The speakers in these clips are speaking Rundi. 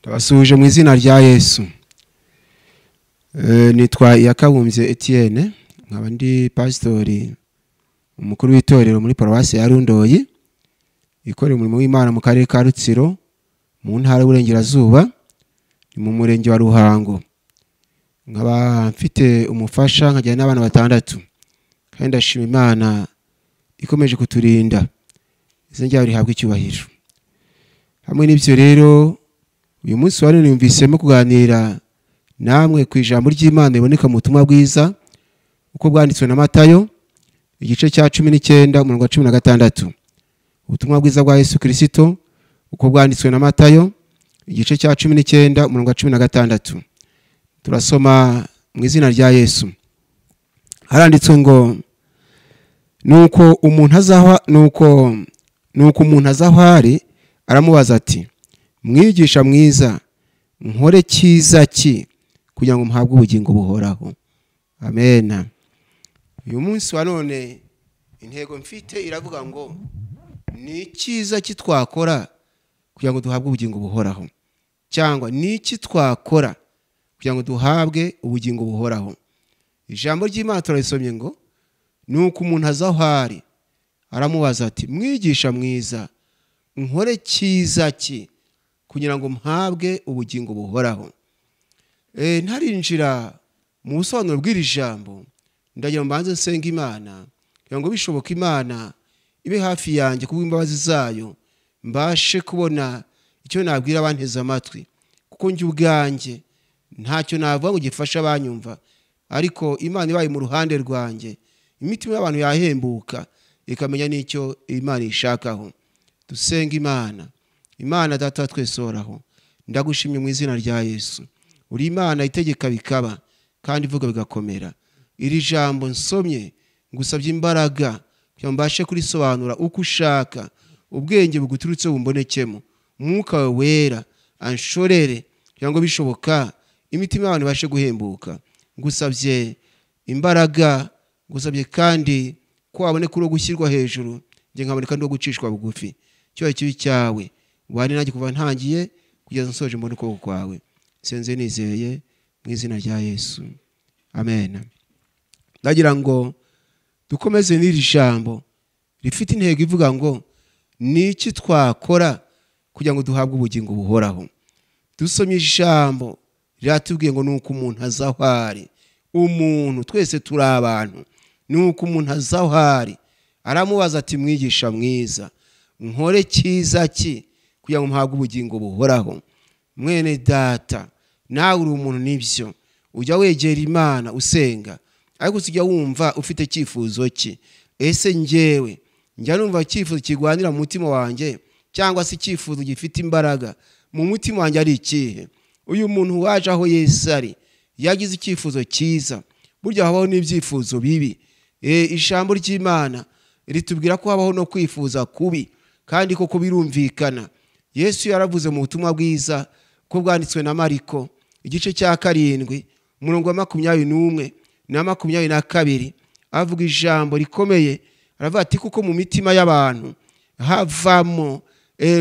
Ndabasuhuje mu izina rya Yesu. Nitwa Iyakabumbye Etienne, nkaba ndi pasitori umukuru w'itorero muri paruwasi ya Rundoyi, ikorera umurimo w'Imana mu karere ka Rutsiro, mu ntara y'Uburengerazuba, ni mu murenge wa Ruhango. Nkaba mfite umufasha nkagira n'abana batandatu. Kandi ndashima Imana ikomeje kuturinda. Izina ryayo rihabwe icyubahiro. Hamwe n'ibyo rero, uyu munsi wa none numvisemo kuganira namwe ku ijambo ry'Imana riboneka mu butumwa bwiza uko bwanditswe na Matayo igice cya 19 umurongo wa 16. Ubutumwa bwiza bwa Yesu Kristo uko bwanditswe na Matayo igice cya 19 umurongo wa 16. Turasoma mu izina rya Yesu. Haranditswe ngo nuko umuntu azaho nuko umuntu azaho ari aramubaza ati: "Mwigisha mwiza, nkore cyiza ki kugira ngo mpabwe ubugingo buhoraho?" Amen. Uyu munsi wa none intego mfite iravuga ngo ni icyiza ki twakora kugira ngo duhabwe ubugingo buhoraho, cyangwa ni iki twakora kugira ngo duhabwe ubugingo buhoraho. Ijambo ry'Imana turarisomye ngo nuko umuntu azaho ari aramubaza ati: "Mwigisha mwiza, nkore cyiza ki kugira ngo mpabwe ubugingo buhoraho?" Ntarinjira mu busobanuro bw'iri jambo, ndagira mbanze nsenga Imana kugira ngo bishoboka Imana ibe hafi yanjye kubw'imbabazi zayo, mbashe kubona icyo nabwira abanteze amatwi, kuko njye ubwanjye ntacyo navuga ngo gifashe abanyumva, ariko Imana ibaye mu ruhande rwanjye, imitima y'abantu yahembuka ikamenya n'icyo Imana ishakaho. Dusenga Imana. Imana Data twese uhoraho, ndagushimye mu izina rya Yesu. Uri Imana itegeka bikaba kandi ivuga bigakomera. Iri jambo nsomye ngusabye imbaraga kugira ngo mbashe kurisobanura uko ushaka, ubwenge buguturutse bumbonekemo, Umwuka wawe wera anshorere kugira ngo bishoboka imitima y'abantu ibashe guhembuka. Ngusabye imbaraga, ngusabye kandi ko waboneka uri gushyirwa hejuru, njye nkaboneka ndi gucishwa bugufi. Cyo kibi cyawe ubane nanjye kuva ntangiye kugeza nsoje mbone ukuboko kwawe. Senze nizeye mu izina rya Yesu. Amen. Ndagira ngo dukomeze n'iri jambo rifite intego ivuga ngo ni iki twakora kugira ngo duhabwe ubugingo buhoraho. Dusomye ijambo riratubwiye ngo nuko umuntu azaho ari, umuntu twese turi abantu, nuko umuntu azaho ari aramubaza ati: "Mwigisha mwiza, nkore cyiza ki kugira ngo mpabwe ubugingo buhoraho?" Mwene data, nawe uri umuntu nibyo, ujya wegera Imana usenga, ariko ujya wumva ufite icyifuzo ki? Ese njyewe njya numva icyifuzo kigwanira mu mutima wanjye, cyangwa se icyifuzo gifite imbaraga mu mutima wanjye ari ikihe? Uyu muntu waje aho Yesu ari yagize icyifuzo cyiza. Burya habaho n'ibyifuzo bibi. Ijambo ry'Imana ritubwira ko habaho no kwifuza kubi, kandi koko birumvikana. Yesu yaravuze mu butumwa bwiza ko bwanditswe na Mariko igice cya 7 umurongo wa 21 na 22, avuga ijambo rikomeye, aravuga ati: "Kuko mu mitima y'abantu havamo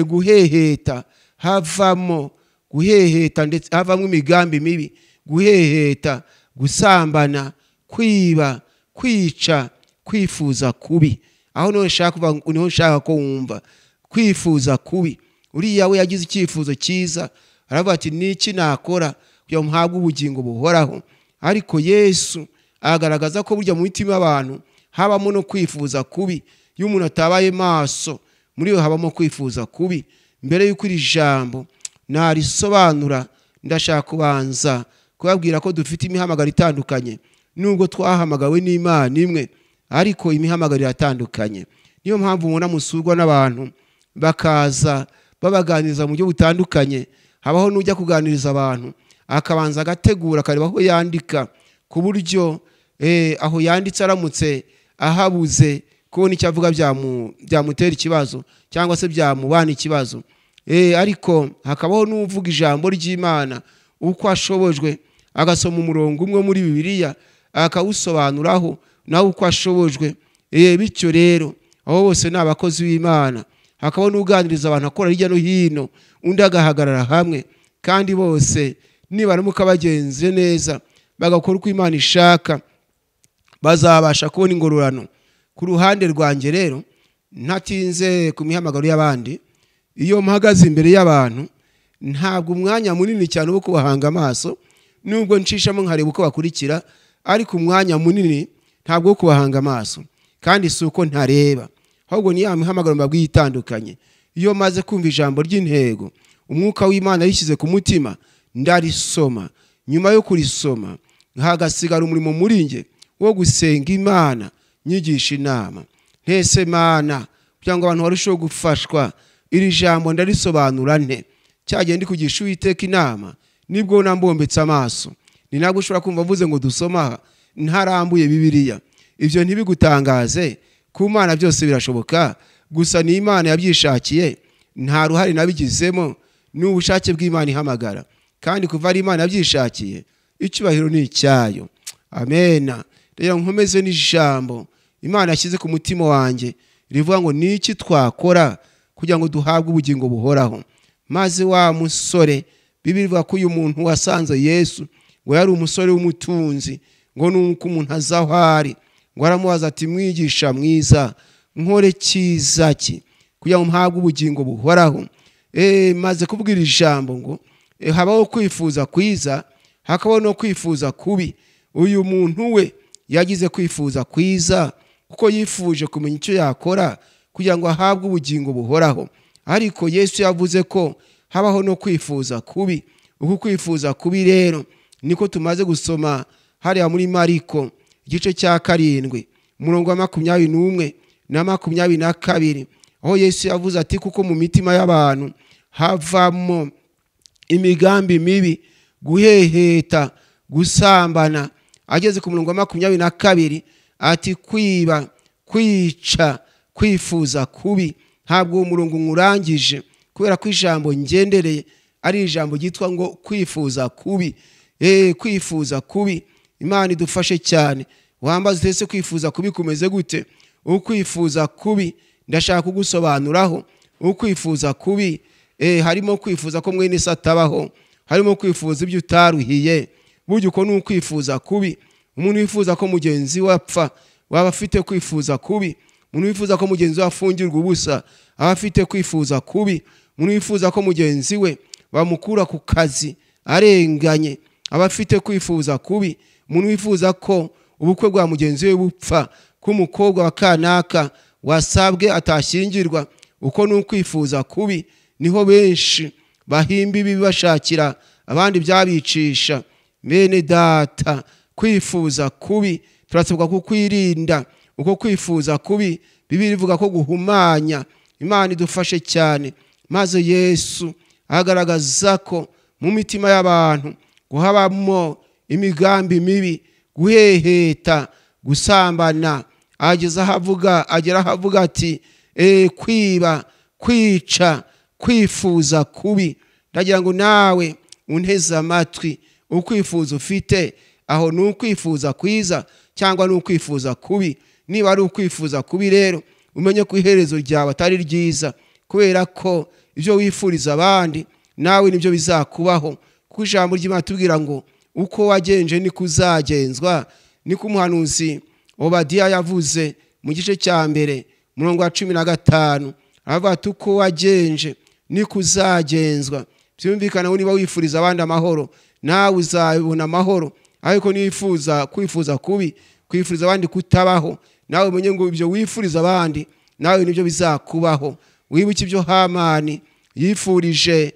guheheta, havamo guheheta, ndetse havamo imigambi mibi, guheheta, gusambana, kwiba, kwica, kwifuza kubi." Aho niho nshaka, niho nshaka ko wumva kwifuza kubi. Uriya we yagize icyifuzo cyiza, aravuga ati: "Niki nakora kugira ngo mpabwe ubugingo buhoraho?" Ariko Yesu agaragaza ko burya mu mitima y'abantu habamo no kwifuza kubi. Iyo umuntu atabaye maso, muri we habamo kwifuza kubi. Mbere y'uko iri jambo narisobanura, ndashaka kubanza kubabwira ko dufite imihamagaro itandukanye. Nubwo twahamagawe n'Imana imwe, ariko imihamagaro iratandukanye. Niyo mpamvu mubona musurwa n'abantu bakaza babaganiriza mu buryo butandukanye. Habaho n'ujya kuganiriza abantu akabanza agategura akareba aho yandika, ku buryo aho yanditse aramutse ahabuze kubona icyo avuga byamutera ikibazo cyangwa se byamubana ikibazo. Ariko hakabaho n'uvuga ijambo ry'Imana uko ashobojwe, agasoma umurongo umwe muri Bibiliya akawusobanuraho nawe uko ashobojwe. Bityo rero abo bose ni abakozi b'Imana. Hakaba n'uganiriza abantu akora hirya no hino, undi agahagarara hamwe. Kandi bose nibaramuka bagenze neza bagakora uko Imana ishaka, bazabasha kubona ingororano. Ku ruhande rwanjye rero, ntatinze ku mihamagaro y'abandi, iyo mpagaze imbere y'abantu ntabwo umwanya munini cyane wo kubahanga amaso, nubwo ncishamo nkareba uko bakurikira, ariko umwanya munini ntabwo wo kubahanga amaso. Kandi si uko ntareba, ahubwo ni ya mihamagaro mbabwiye itandukanye. Iyo maze kumva ijambo ry'intego, umwuka w'Imana yishyize ku mutima, ndarisoma. Nyuma yo kurisoma hagasigara umurimo muri nge wo gusenga Imana, nyigisha inama. Ntese Mana, kugira ngo abantu barusheho gufashwa, iri jambo ndarisobanura nte? Cyagiye ndi kugisha Uwiteka inama, nibwo nambombetse amaso. Ni nabwo ushobora kumva mvuze ngo dusoma ntarambuye Bibiliya. Ibyo ntibigutangaze, ku Mana byose birashoboka, gusa ni Imana yabyishakiye, nta ruhare nabigizemo, ni ubushake bw'Imana ihamagara. Kandi kuva ari Imana yabyishakiye, icyubahiro ni icyayo. Amena. Rero nkomeze n'ijambo Imana yashyize ku mutima wanjye rivuga ngo ni iki twakora kugira ngo duhabwe ubugingo buhoraho. Maze wa musore, Bibiliya ivuga ko uyu muntu wasanze Yesu ngo yari umusore w'umutunzi, ngo nuko umuntu aza aho ari, ngo aramubaza ati mwigisha mwiza, nkore cyiza ki kugira ngo mpabwe ubugingo buhoraho? Maze kubwira ijambo ngo habaho kwifuza kwiza, hakabaho no kwifuza kubi. Uyu muntu we yagize kwifuza kwiza kuko yifuje kumenya icyo yakora kugira ngo ahabwe ubugingo buhoraho. Ariko Yesu yavuze ko habaho no kwifuza kubi. Uku kwifuza kubi rero niko tumaze gusoma hariya muri Mariko igice cya 7 umurongo wa 21 na 22, aho Yesu yavuze ati kuko mu mitima y'abantu havamo imigambi mibi, guheheta, gusambana. Ageze ku murongo wa 22 ati kwiba, kwica, kwifuza kubi. Ntabwo uwo murongo nkurangije kubera ko ijambo ngendereye ari ijambo ryitwa ngo kwifuza kubi. Kwifuza kubi, Imana idufashe cyane. Wambaze utese kwifuza kubi kumeze gute? Ukwifuza kubi ndashaka kugusobanuraho. Ukwifuza kubi harimo kwifuza ko mwene se atabaho, harimo kwifuza ibyo utaruhiye. Burya uko ni ukwifuza kubi. Umuntu wifuza ko mugenzi we apfa waba afite kwifuza kubi. Umuntu wifuza ko mugenzi we afungirwa ubusa aba afite kwifuza kubi. Umuntu wifuza ko mugenzi we bamukura ku kazi arenganye aba afite kwifuza kubi. Umuntu wifuza ko ubukwe bwa mugenzi we bupfa, ko umukobwa wa kanaka wasabwe atashyingirwa, uko ni ukwifuza kubi. Niho benshi bahimba ibi bashakira abandi byabicisha. Bene data, kwifuza kubi turasabwa kukwirinda. Uko kwifuza kubi Bibiliya ivuga ko guhumanya. Imana idufashe cyane. Maze Yesu agaragaza ko mu mitima y'abantu guhabamo imigambi mibi, guheheta, gusambana. Ageza ahavuga, agera ahavuga ati kwiba, kwica, kwifuza kubi. Ndagira ngo nawe unteze amatwi, ukwifuza ufite aho ni ukwifuza kwiza cyangwa ni ukwifuza kubi. Niba ari ukwifuza kubi rero umenye ko iherezo ryawe atari ryiza, kubera ko ibyo wifuriza abandi nawe nibyo bizakubaho. Kuko ijambo ry'Imana tubwira ngo uko wagenje niko uzagenzwa. Niko umuhanuzi Obadiya yavuze mu gice cya 1 umurongo wa 15, aravuga ati uko wagenje niko uzagenzwa. Byumvikana niba wifuriza abandi amahoro nawe uzabona amahoro, ariko niwifuza kwifuza kubi, kwifuriza abandi kutabaho, nawe umenye ngo ibyo wifuriza abandi nawe nibyo bizakubaho. Wibuke ibyo Hamani yifurije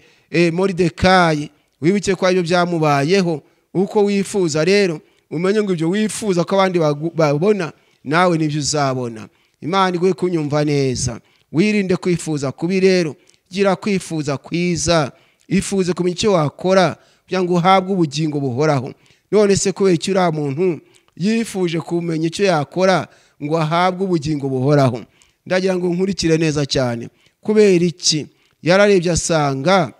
Moridekayi, wibuke ko ibyo byamubayeho. Uko wifuza rero umenye ngo ibyo wifuza ko abandi babona nawe nibyo uzabona. Imana iguhe kunyumva neza. Wirinde kwifuza kubi rero, gira kwifuza kwiza, ifuze kumenya icyo wakora kugira ngo uhabwe ubugingo buhoraho. None se kubera icyo uriya muntu yifuje kumenya icyo yakora ngo ahabwe ubugingo buhoraho? Ndagira ngo nkurikire neza cyane. Kubera iki? Yararebye asanga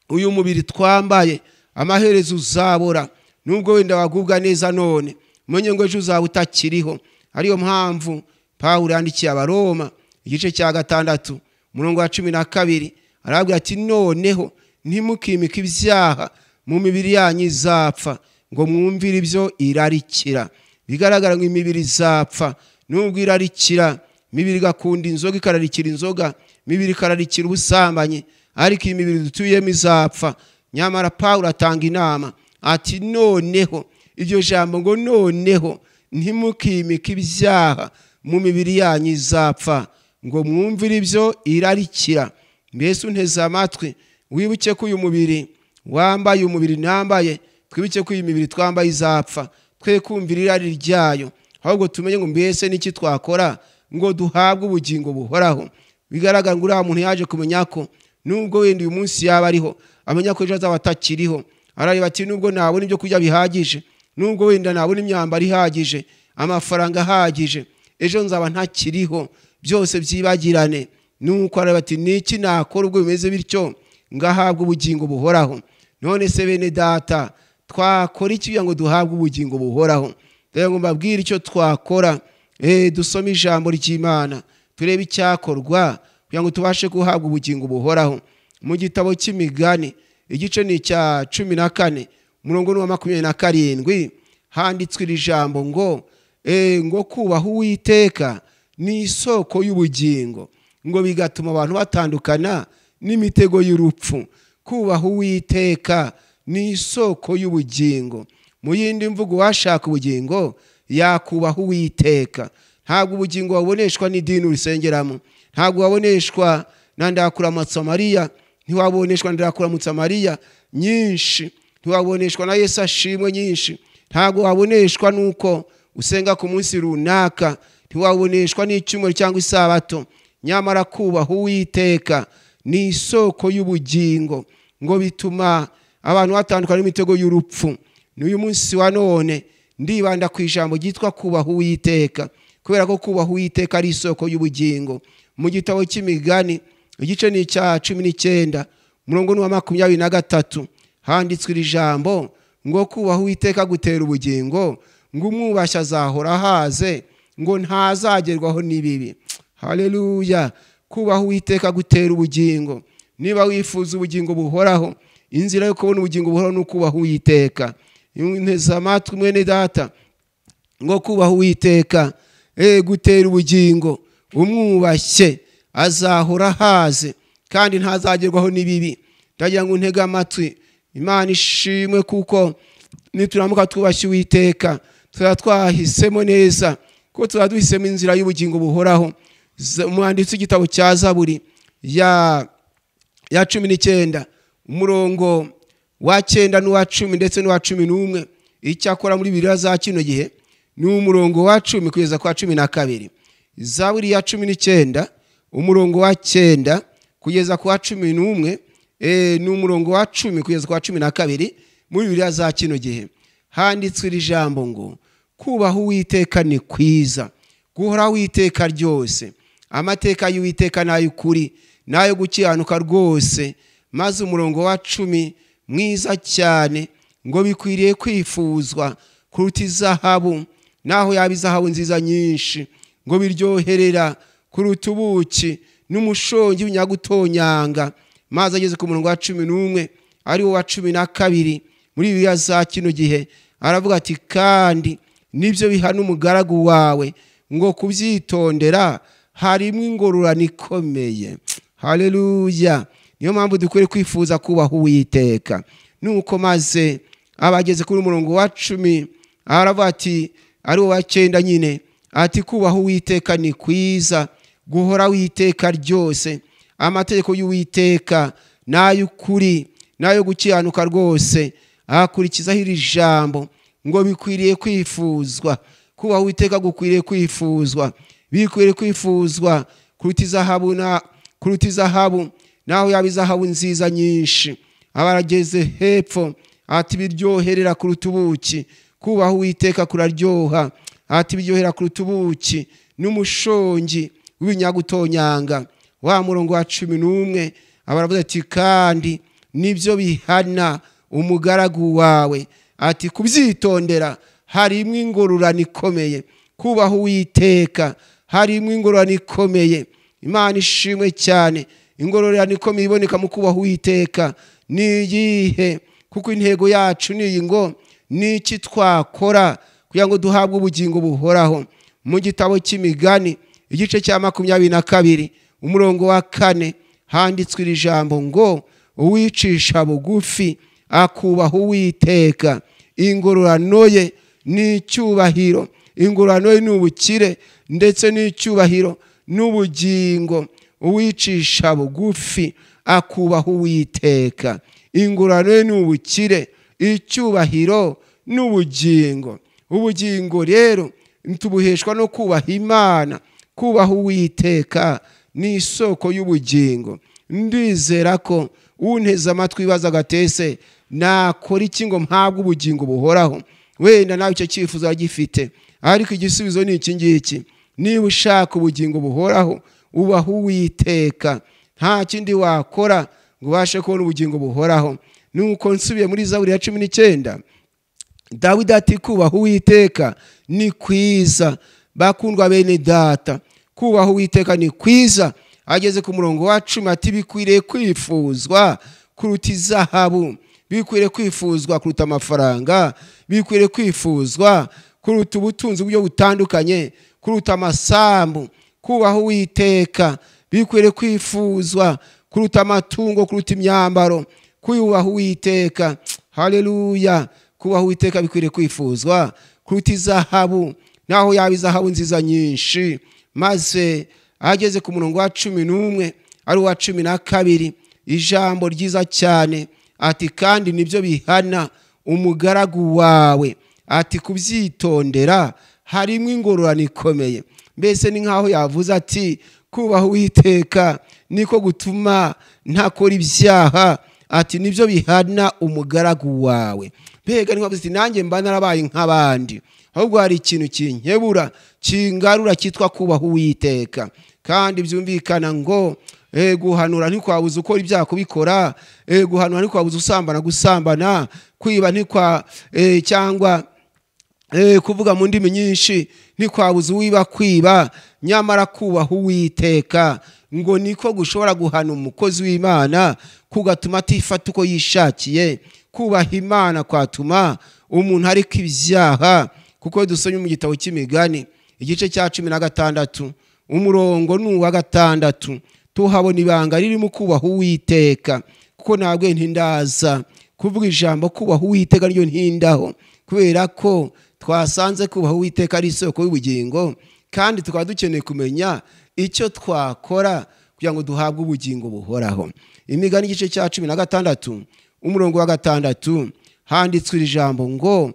uyu mubiri twambaye amaherezo uzabora, nubwo wenda wagubwa neza none, umenye ngo ejo uzaba utakiriho. Ariyo mpamvu Pawulo yandikiye Abaroma igice cya 6 umurongo wa 12, arabwira ati noneho ntimukimike ibyaha mu mibiri yanyu izapfa, ngo mwumvire ibyo irarikira. Bigaragara ngo imibiri izapfa nubwo irarikira, imibiri igakunda inzoga ikararikira inzoga, imibiri ikararikira ubusambanyi, ariko iyi mibiri dutuyemo izapfa. Nyamara Pawulo atanga inama ati noneho, iryo jambo ngo noneho ntimukimike ibyaha mu mibiri yanyu izapfa, ngo mwumvire ibyo irarikira. Mbese unteze amatwi, wibuke ko uyu mubiri wambaye, umubiri nambaye, twibuke ko iyi mibiri twambaye izapfa, twe kumvira irari ryayo, ahubwo tumenye ngo mbese n'iki twakora ngo duhabwe ubugingo buhoraho. Bigaragara ngo uriya muntu yaje kumenya ko nubwo wenda uyu munsi yaba ariho, amenya ko ejo azaba atakiriho. Arareba ati nubwo nabona ibyo kurya bihagije, nubwo wenda nabona imyambaro ihagije, amafaranga ahagije, ejo nzaba ntakiriho, byose byibagirane. Nuko arareba ati niki nakora ubwo bimeze bityo ngahabwa ubugingo buhoraho? None se bene data, twakora iki kugira ngo duhabwe ubugingo buhoraho? Rero ngo mbabwire icyo twakora. Dusome ijambo ry'Imana, turebe icyakorwa kugira ngo tubashe guhabwa ubugingo buhoraho. Mu gitabo cy'Imigani igice ni icya 14 umurongo ni wa 27, handitswe iri jambo ngo ngo kubaha Uwiteka ni isoko y'ubugingo, ngo bigatuma abantu batandukana n'imitego y'urupfu. Kubaha Uwiteka ni isoko y'ubugingo. Mu yindi mvugo, washaka ubugingo yakubaha Uwiteka. Ntabwo ubugingo waboneshwa n'idini urisengeramo, ntabwo waboneshwa na ndakuramutsa Mariya, ntiwaboneshwa ndakuramutsa Mariya nyinshi, ntiwaboneshwa na Yesu ashimwe nyinshi, ntabwo waboneshwa nuko usenga ku munsi runaka, ntiwaboneshwa n'icyumweru cyangwa isabato. Nyamara kubaha Uwiteka ni isoko y'ubugingo, ngo bituma abantu batandukana n'imitego y'urupfu. N'uyu munsi wa none ndibanda ku ijambo ryitwa kubaha Uwiteka, kubera ko kubaha Uwiteka ari isoko y'ubugingo. Mu gitabo cy'Imigani igice ni icya 19 umurongo ni wa 23, handitswe iri jambo ngo kubaha Uwiteka gutera ubugingo, ngo umwubashye azahora ahaze, ngo ntazagerwaho n'ibibi. Haleluya! Kubaha Uwiteka gutera ubugingo. Niba wifuza ubugingo buhoraho, inzira yo kubona ubugingo buhoraho ni ukubaha Uwiteka. Nteze amatwi mwene data, ngo kubaha Uwiteka gutera ubugingo, umwubashye azahora ahaze kandi ntazagerwaho n'ibibi. Ndagira ngo ntege amatwi, Imana ishimwe, kuko nituramuka twubashye Uwiteka tuba twahisemo neza, kuko tuba duhisemo inzira y'ubugingo buhoraho. Umwanditsi w'igitabo cya Zaburi ya 19 umurongo wa 9 n'uwa 10 ndetse n'uwa 11, icyakora muri Bibiliya za kino gihe ni umurongo wa 10 kugeza kwa 12. Zaburi ya 19 umurongo wa 9 kugeza kwa 11, ni umurongo wa 10 kugeza kwa 12 muri Bibiliya za kino gihe, handitswe iri jambo ngo kubaha Uwiteka ni kwiza, guhoraho iteka ryose, amateka y'Uwiteka n'ay'ukuri n'ayo gukiranuka rwose. Maze umurongo wa 10 mwiza cyane, ngo bikwiriye kwifuzwa kuruta izahabu, naho yaba izahabu nziza nyinshi, ngo biryoherera kuruta ubuki n'umushongi w'inyagutonyanga. Maze ageze ku murongo wa 11 ari wo wa 12 muri Bibiliya za kino gihe, aravuga ati kandi nibyo bihana umugaragu wawe, ngo kubyitondera harimo ingororano ikomeye. Haleluya! Niyo mpamvu dukwiye kwifuza kubaha Uwiteka. Nuko maze abageze kuri umurongo wa 10 aravuga ati, ari wa 9 nyine, ati kubaha Uwiteka ni kwiza, guhora Uwiteka ryose, amategeko y'Uwiteka n'ay'ukuri n'ayo gukiranuka rwose. Akurikizaho iri jambo ngo bikwiriye kwifuzwa. Kubaha Uwiteka gukwiriye kwifuzwa, bikwiriye kwifuzwa kuruta izahabu na kuruta izahabu, naho yaba izahabu nziza nyinshi. Abarageze hepfo ati biryoherera kuruta ubuki. Kubaha Uwiteka kuraryoha, ati biryohera kuruta ubuki n'umushongi w'ibinyagutonyanga. Wa murongo wa 11 abaravuze ati kandi nibyo bihana umugaragu wawe, ati kubyitondera harimo ingororano ikomeye. Kubaha Uwiteka harimo ingororano ikomeye. Imana ishimwe cyane. Ingororano ikomeye iboneka mu kubaha Uwiteka Ni iyihe? Kuko intego yacu ni iyi ngo niki twakora kugira ngo duhabwe ubugingo buhoraho. Mu gitabo cy'Imigani igice cya 22 umurongo wa 4 handitswe iri jambo ngo uwicisha bugufi akubaha Uwiteka, ingororano ye ni icyubahiro, ingororano ye ni ubukire ndetse n'icyubahiro n'ubugingo. Uwicisha bugufi akubaha Uwiteka, ingororano ye ni ubukire, icyubahiro n'ubugingo. Ubugingo rero tubuheshwa no kubaha Imana. Kubaha Uwiteka ni isoko y'ubugingo. Ndizera ko unteze amatwi ibibazo agatese nakora iki ngo mpabwe ubugingo buhoraho. Wenda nawe icyo cyifuzo agifite, ariko igisubizo ni iki ngiki: niba ushaka ubugingo buhoraho, ubaha Uwiteka. Nta kindi wakora ngo ubashe kubona ubugingo buhoraho. Nuko nsubiye muri Zaburi ya 19, Dawidi ati kubaha Uwiteka ni kwiza. Bakundwa bene data, kubaha Uwiteka ni kwiza. Ageze ku murongo wa 10 ati bikwiriye kwifuzwa kuruta izahabu, bikwiriye kwifuzwa kuruta amafaranga, bikwiriye kwifuzwa kuruta ubutunzi bw'uburyo butandukanye, kuruta amasambu. Kubaha Uwiteka bikwiriye kwifuzwa kuruta amatungo, kuruta imyambaro. Kubaha Uwiteka, haleluya, kubaha Uwiteka bikwiriye kwifuzwa kuruta izahabu, naho yaba izahabu nziza nyinshi. Maze ageze ku murongo wa 11 ari uwa 12, ijambo ryiza cyane ati kandi nibyo bihana umugaragu wawe, ati kubyitondera harimo ingororano ikomeye. Mbese ni nkaho yavuze ati kubaha Uwiteka niko gutuma ntakora ibyaha, ati nibyo bihana umugaragu wawe. Mbega ni nkavuze ati nanjye mba narabaye nk'abandi, ahubwo hari ikintu kinkebura kingarura cyitwa kubaha Uwiteka. Kandi byumvikana ngo guhanura ntikwabuza ukora ibyaha kubikora, guhanura ntikwabuza usambana gusambana, kwiba ntikwa cyangwa kuvuga mu ndimi nyinshi ntikwabuza uwiba kwiba. Nyamara kubaha Uwiteka ngo niko gushobora guhana umukozi w'Imana, kugatuma atifata uko yishakiye. Kubaha Imana kwatuma umuntu areka ibyaha, kuko dusomye mu gitabo cy'Imigani igice cya 16 umurongo ni uwa 6, tuhabona ibanga ririmo kubaha Uwiteka. Kuko ntabwo ntindaza kuvuga ijambo kubaha Uwiteka ryo ntindaho, kubera ko twasanze kubaha Uwiteka ari isoko y'ubugingo, kandi tukaba dukeneye kumenya icyo twakora kugira ngo duhabwe ubugingo buhoraho. Imigani igice cya 16 umurongo wa 6 handitswe iri jambo ngo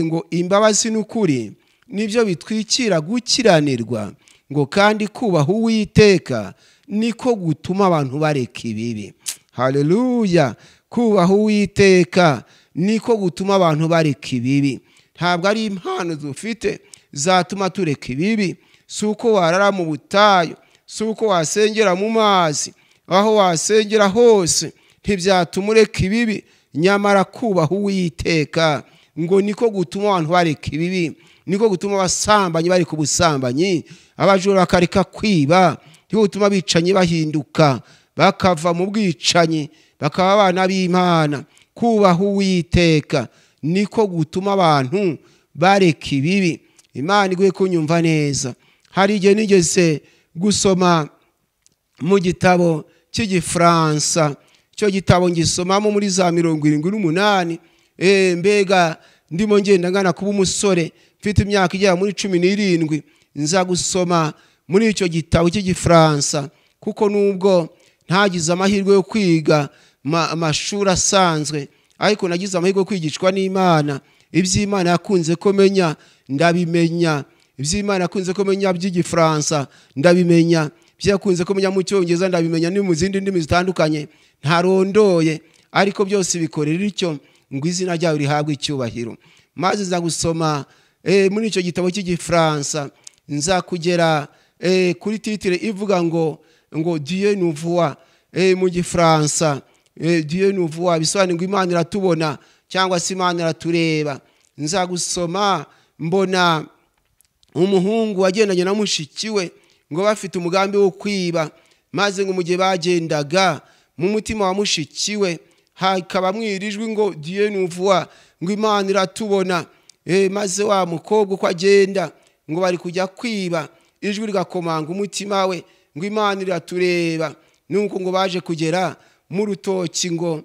ngo imbabazi n'ukuri nibyo bitwikira gukiranirwa, ngo kandi kubaha Uwiteka niko gutuma abantu bareka ibibi. Haleluya! Kubaha Uwiteka niko gutuma abantu bareka ibibi. Ntabwo ari impano dufite zatuma tureka ibibi. Si uko warara mu butayu, si uko wasengera mu mazi, aho wasengera hose ntibyatuma ureka ibibi. Nyamara kubaha Uwiteka ngo niko gutuma abantu bareka ibibi, niko gutuma abasambanyi bareka ubusambanyi, abajura bakareka kwiba, niko gutuma abicanyi bahinduka bakava mu bwicanyi bakaba abana b'Imana. Kubaha Uwiteka niko gutuma abantu bareka ibibi. Imana iguhe kunyumva neza. Hari igihe nigeze gusoma mu gitabo cy'Igifaransa, icyo gitabo ngisomamo muri za 78, mbega ndimo ngenda ngana kuba umusore mfite imyaka igera muri 17, nza gusoma muri icyo gitabo cy'Igifaransa, kuko nubwo ntagize amahirwe yo kwiga amashuri asanzwe, ariko nagize amahirwe yo kwigishwa n'Imana. Iby'Imana yakunze ko menya ndabimenya, iby'Imana yakunze ko menya by'Igifaransa ndabimenya, ibyo yakunze ko menya mu Cyongereza ndabimenya, no mu zindi ndimi zitandukanye ntarondoye, ariko byose bikorera icyo ngo izina ryawe rihabwe icyubahiro. Maze nza gusoma muri icyo gitabo cy'Igifaransa, nza kugera kuri titre ivuga ngo Dieu nous voit. Mu Gifaransa Dieu nous voit bisobanura ngo Imana iratubona cyangwa se Imana iratureba. Nza gusoma mbona umuhungu wagendanye na mushiki we ngo bafite umugambi wo kwiba, maze ngo mu gihe bagendaga mu mutima wa mushiki we Hakaba mwirijwi ngo Dieu nous voit, ngo Imana iratubona. Maze wa mukobwa uko agenda ngo bari kujya kwiba, ijwi rigakomanga umutima we ngo Imana iratureba. Nuko ngo baje kugera mu rutoki, ngo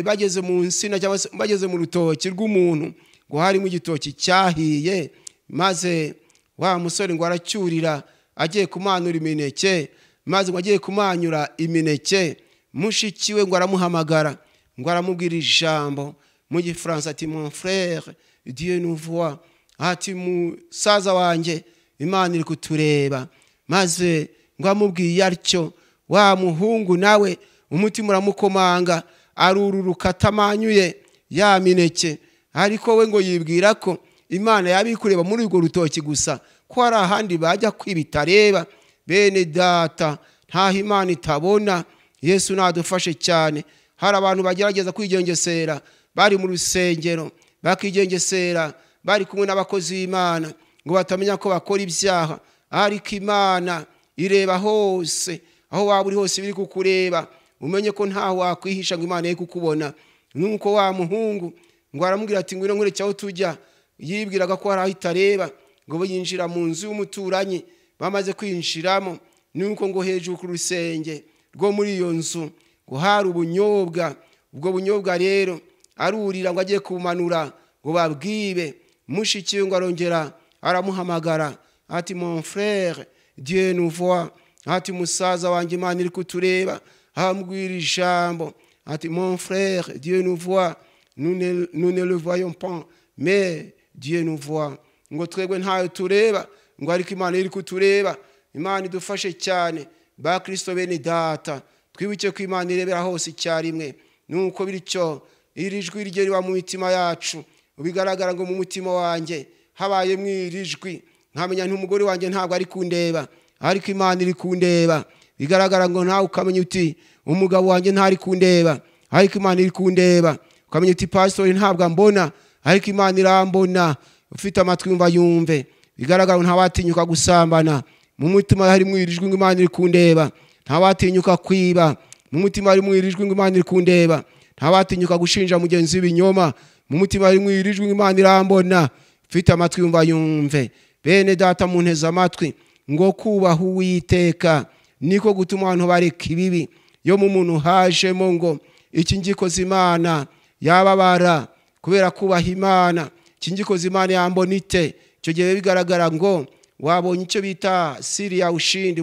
bageze mu nsina cyangwa se bageze mu rutoki rw'umuntu, ngo harimo igitoki cyahiye. Maze wa musore ngo aracyurira agiye kumanura imineke. Maze ngo agiye kumanyura imineke, mushiki we ngo aramuhamagara, ngo aramubwira ijambo mu Gifaransa ati mon frère Dieu nous voit, ati musaza wanjye Imana iri kutureba. Maze ngo amubwiye atyo, wa muhungu nawe umutima uramukomanga, arururuka atamanyuye ya mineke. Ariko we ngo yibwira ko Imana yabikureba muri urwo rutoki gusa, ko hari ahandi bajya kwibitareba. Bene data, ntaho Imana itabona. Yesu nadufashe cyane. Hari abantu bagerageza kwigengesera bari mu rusengero, bakigengesera bari kumwe n'abakozi b'Imana ngo batamenya ko bakora ibyaha. Ariko Imana ireba hose, aho waba uri hose biri kukureba, umenye ko ntaho wakwihisha ngo Imana ye kukubona. Nuko wa muhungu ngo aramubwira ati ngwino nkwereke aho tujya. Yibwiraga ko hari aho itareba, ngo yinjira mu nzu y'umuturanyi. Bamaze kwinjiramo, nuko ngo hejuru ku rusenge rwo muri iyo nzu ngo hari ubunyobwa. Ubwo bunyobwa rero arurira ngo agiye kumanura ngo babwibe. Mushiki we ngo arongera aramuhamagara ati mon frère Dieu nous voit, ati musaza wanjye Imana iri kutureba. Amubwira ijambo ati mon frère Dieu nous voit, nous ne le voyons pas mais Dieu nous voit. Ngo twebwe ntayo tureba, ngo ariko Imana iri kutureba. Imana idufashe cyane ba Kristo bene data, twibuke ko Imana irebera hose icyarimwe. Nuko bityo iri jwi rye riba mu mitima yacu. Bigaragara ngo mu mutima wanjye habaye mwirijwi, nkamenya nti umugore wanjye ntabwo ari kundeba, ariko Imana iri kundeba. Bigaragara ngo ntawe ukamenya uti umugabo wanjye ntari kundeba, ariko Imana iri kundeba. Ukamenya uti pastor ntabwo ambona, ariko Imana irambona. Ufite amatwi yumva yumve. Bigaragara ntawatinyuka gusambana, mu mutima hari mwirijwi ngo Imana iri kundeba. Ntawatinyuka kwiba, mu mutima hari mwirijwi ngo Imana iri kundeba. Ntawatinyuka gushinja mugenzi w'ibinyoma, mu mutima hari mwirijwi ngo Imana irambona. Ufite amatwi yumva yumve. Bene data munteze amatwi, ngo kubaha Uwiteka niko gutuma abantu bareka ibibi. Yo mu muntu hajemo ngo iki ngikoze Imana yababara kubera kubaha Imana, iki ngikoze Imana yambona ite? Icyo gihe bigaragara ngo wabonye icyo bita siri ya ushindi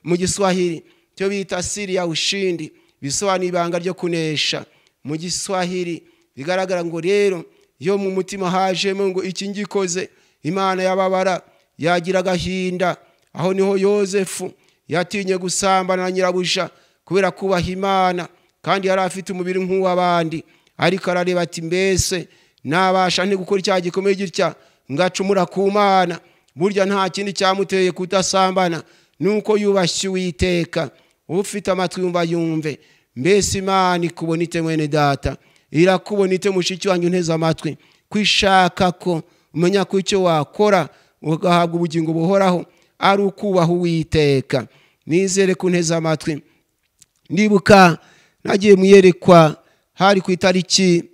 mu Giswahili. Icyo bita siri ya ushindi bisobanura ibanga ryo kunesha mu Giswahili. Bigaragara ngo rero yo mu mutima hajemo ngo iki ngikoze Imana yababara, yagira agahinda. Aho niho Yosefu yatinye gusambana na nyirabuja kubera kubaha Imana, kandi yari afite umubiri nk'uw'abandi. Ariko arareba ati mbese nabasha nte gukora icyaha gikomeye gitya ngacumura ku Mana? Burya nta kindi cyamuteye kudasambana nuko yubashye Uwiteka. Ufite amatwi yumva yumve. Mbese Imana ikubona ite mwene data? Irakubona ite mushiki wanjye unteze amatwi? Kwishaka ko umenya ko icyo wakora ugahabwa ubugingo buhoraho ari ukubaha Uwiteka. Nizere ko unteze amatwi. Ndibuka nagiye muyerekwa, hari ku itariki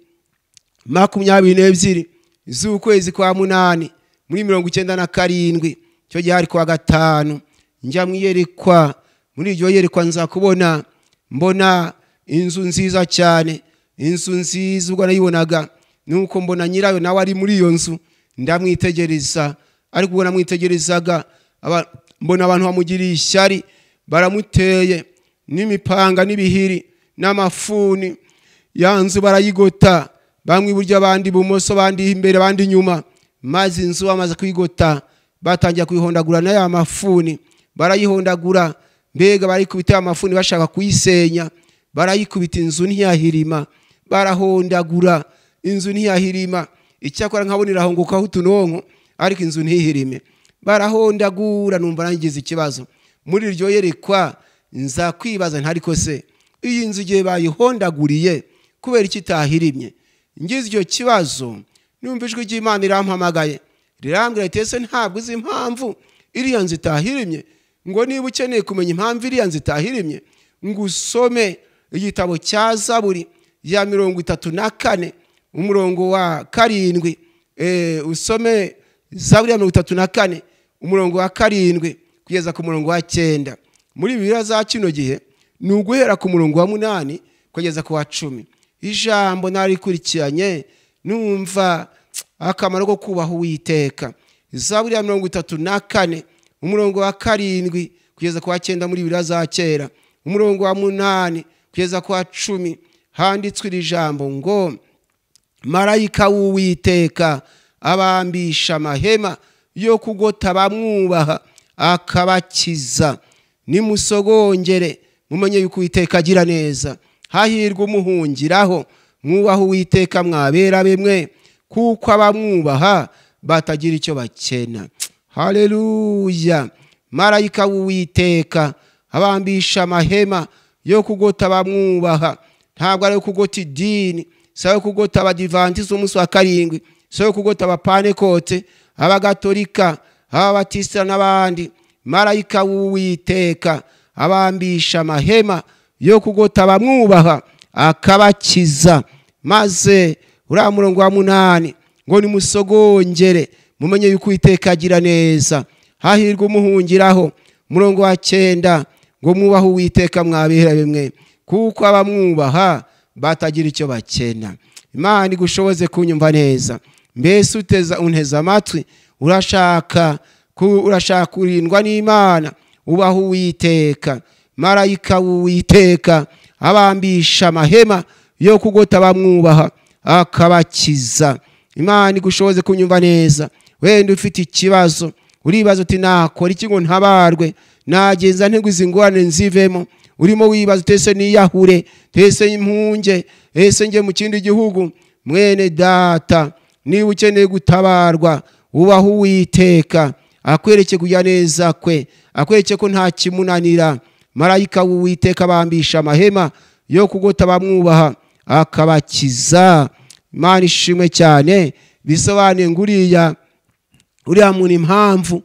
22 z'ukwezi kwa 8 muri 97. Icyo gihe hari kuwa gatanu. Njya mwiyerekwa. Muri iryo yerekwa nza kubona mbona inzu nziza cyane, inzu nziza ubwo nayibonaga. Nuko mbona nyirayo nawe ari muri iyo nzu, ndamwitegereza. Ariko ubwo namwitegerezaga mbona abantu bamugiriye ishyari, baramuteye n'imipanga n'ibihiri n'amafuni. Ya nzu barayigota, bamwe iburyo abandi ibumoso, abandi imbere abandi inyuma. Maze inzu bamaze kuyigota batangira kuyihondagura na ya mafuni, barayihondagura. Mbega barikubita ya mafuni bashaka kuyisenya, barayikubita inzu ntiyahirima, barahondagura inzu ntiyahirima. Icyakora nkabona irahongokaho utunonko, ariko inzu ntihirime. Barahondagura, numva nangize ikibazo. Muri iryo yerekwa nza kwibaza ntariko se iyi nzu igihe bayihondaguriye kubera iki itahirimye? Ngize icyo kibazo, numva ijwi ry'Imana irampamagaye rirambwira ati ese ntabwo uzi impamvu iriya nzu itahirimye? Ngo niba ukeneye kumenya impamvu iriya nzu itahirimye, ngo usome igitabo cya Zaburi ya 34 umurongo wa 7. Usome Zaburi ya 34 umurongo wa 7 kugeza ku murongo wa 9. Muri Bibiliya za kino gihe ni uguhera ku murongo wa 8 kugeza ku wa 10. Ijambo narikurikiranye numva akamaro ko kubaha Uwiteka. Zaburi ya 34 umurongo wa 7 kugeza ku wa 9 muri Bibiliya za kera, umurongo wa 8 kugeza ku wa 10, handitswe iri jambo ngo marayika w'Uwiteka abambisha amahema yo kugota bamwubaha akabakiza. Nimusogongere mumenye yuko Uwiteka agira neza, hahirwa umuhungiraho. Mwubaha Uwiteka mwabera bemwe, kuko abamwubaha batagira icyo bakena. Haleluya. Marayika w'Uwiteka abambisha amahema yo kugota bamwubaha. Ntabwo ari kugota idini, sayo kugota abadivantisti umunsi wa 7, sayo kugota abapanekote, abagatolika, ababatista n'abandi. Marayika w'Uwiteka abambisha amahema yo kugota bamwubaha akabakiza. Maze uriya murongo wa 8 ngo nimusogongere mumenye yuko Uwiteka agira neza, hahirwa umuhungiraho. Murongo wa 9 ngo mwubahe Uwiteka mwabera bimwe, kuko abamwubaha batagira icyo bakena. Imana igushoboze kunyumva neza. Mbese uteza unteza amatwi, urashaka kurindwa n'Imana, ubaha Uwiteka. Marayika w'Uwiteka abambisha amahema yo kugota bamwubaha akabakiza. Imana igushoboze kunyumva neza. Wenda ufite ikibazo, uribaza uti nakora iki ngo ntabarwe, nagenza nte ngo izi ngorane nzivemo. Urimo wibaza uti ese niyahure, ese impunge, ese nge mu kindi gihugu. Mwene data, niba ukeneye gutabarwa, ubaha Uwiteka, akwereke kujya neza kwe, akwereke ko nta kimunanira. Marayika w'Uwiteka abambisha amahema yo kugota bamwubaha akabakiza. Imana ishimwe cyane. Bisobanuye ngo uriya muntu impamvu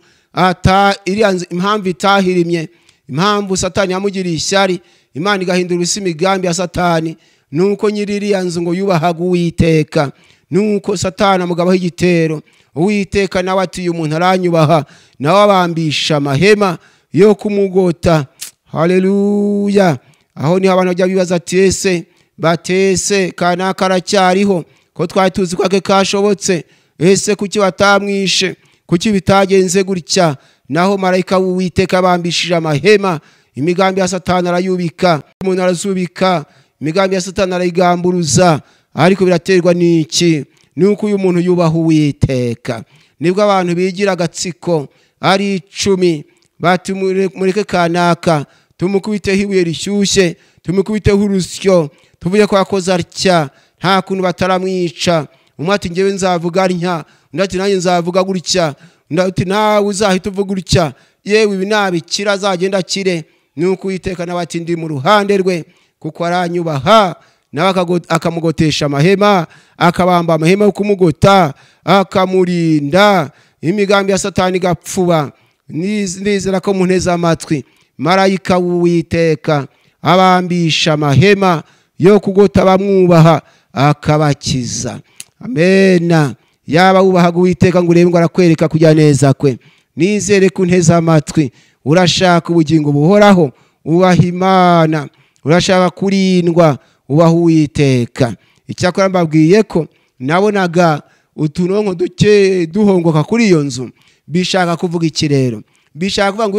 impamvu itahirimye, impamvu Satani yamugiriye ishyari, Imana igahindura ubusa imigambi ya Satani, nuko nyiri iriya nzu ngo yubahaga Uwiteka. Nuko Satani amugabaho igitero, Uwiteka nawe ati uyu muntu aranyubaha, nawe abambisha amahema yo kumugota. Haleluya. Aho niho abantu bajya bibaza ati ese batese kanaka aracyariho, ko twari tuzi ko ake kashobotse, ese kuki batamwishe, kuki bitagenze gutya? Naho marayika w'Uwiteka abambishije amahema, imigambi ya Satani arayubika, umuntu arazubika, imigambi ya Satani arayigamburuza. Ariko biraterwa n'iki? Nuko uyu muntu yubaha Uwiteka. Nibwo abantu bigira agatsiko ari 10 bati mureke kanaka tumukubiteho ibuye rishyushye, tumukubiteho urusyo, tuvuye ko akoze atya, nta kuntu bataramwica. Umwe ati njyewe nzavuga ntya, undi ati nanjye nzavuga gutya, undi ati nawe uzahita uvuga gutya, yewe ibi nabikira azagenda akire. Nuko Uwiteka nawe ati ndi mu ruhande rwe, kuko aranyubaha. Nawe akamugotesha amahema, akabamba amahema yo kumugota, akamurinda imigambi ya Satani igapfuba. Nizera ko munteze amatwi. Marayika w'Uwiteka abambisha amahema yo kugota bamwubaha akabakiza. Amena. Yaba wubahaga Uwiteka ngo urebe ngo arakwereka kujya neza kwe. Nizere ko unteze amatwi. Urashaka ubugingo buhoraho, ubaha Imana. Urashaka kurindwa, ubaha Uwiteka. Icyakora mbabwiye ko nabonaga utunonko duke duhongoka kuri iyo nzu. Bishaka kuvuga iki rero? Bishaka kuvuga ngo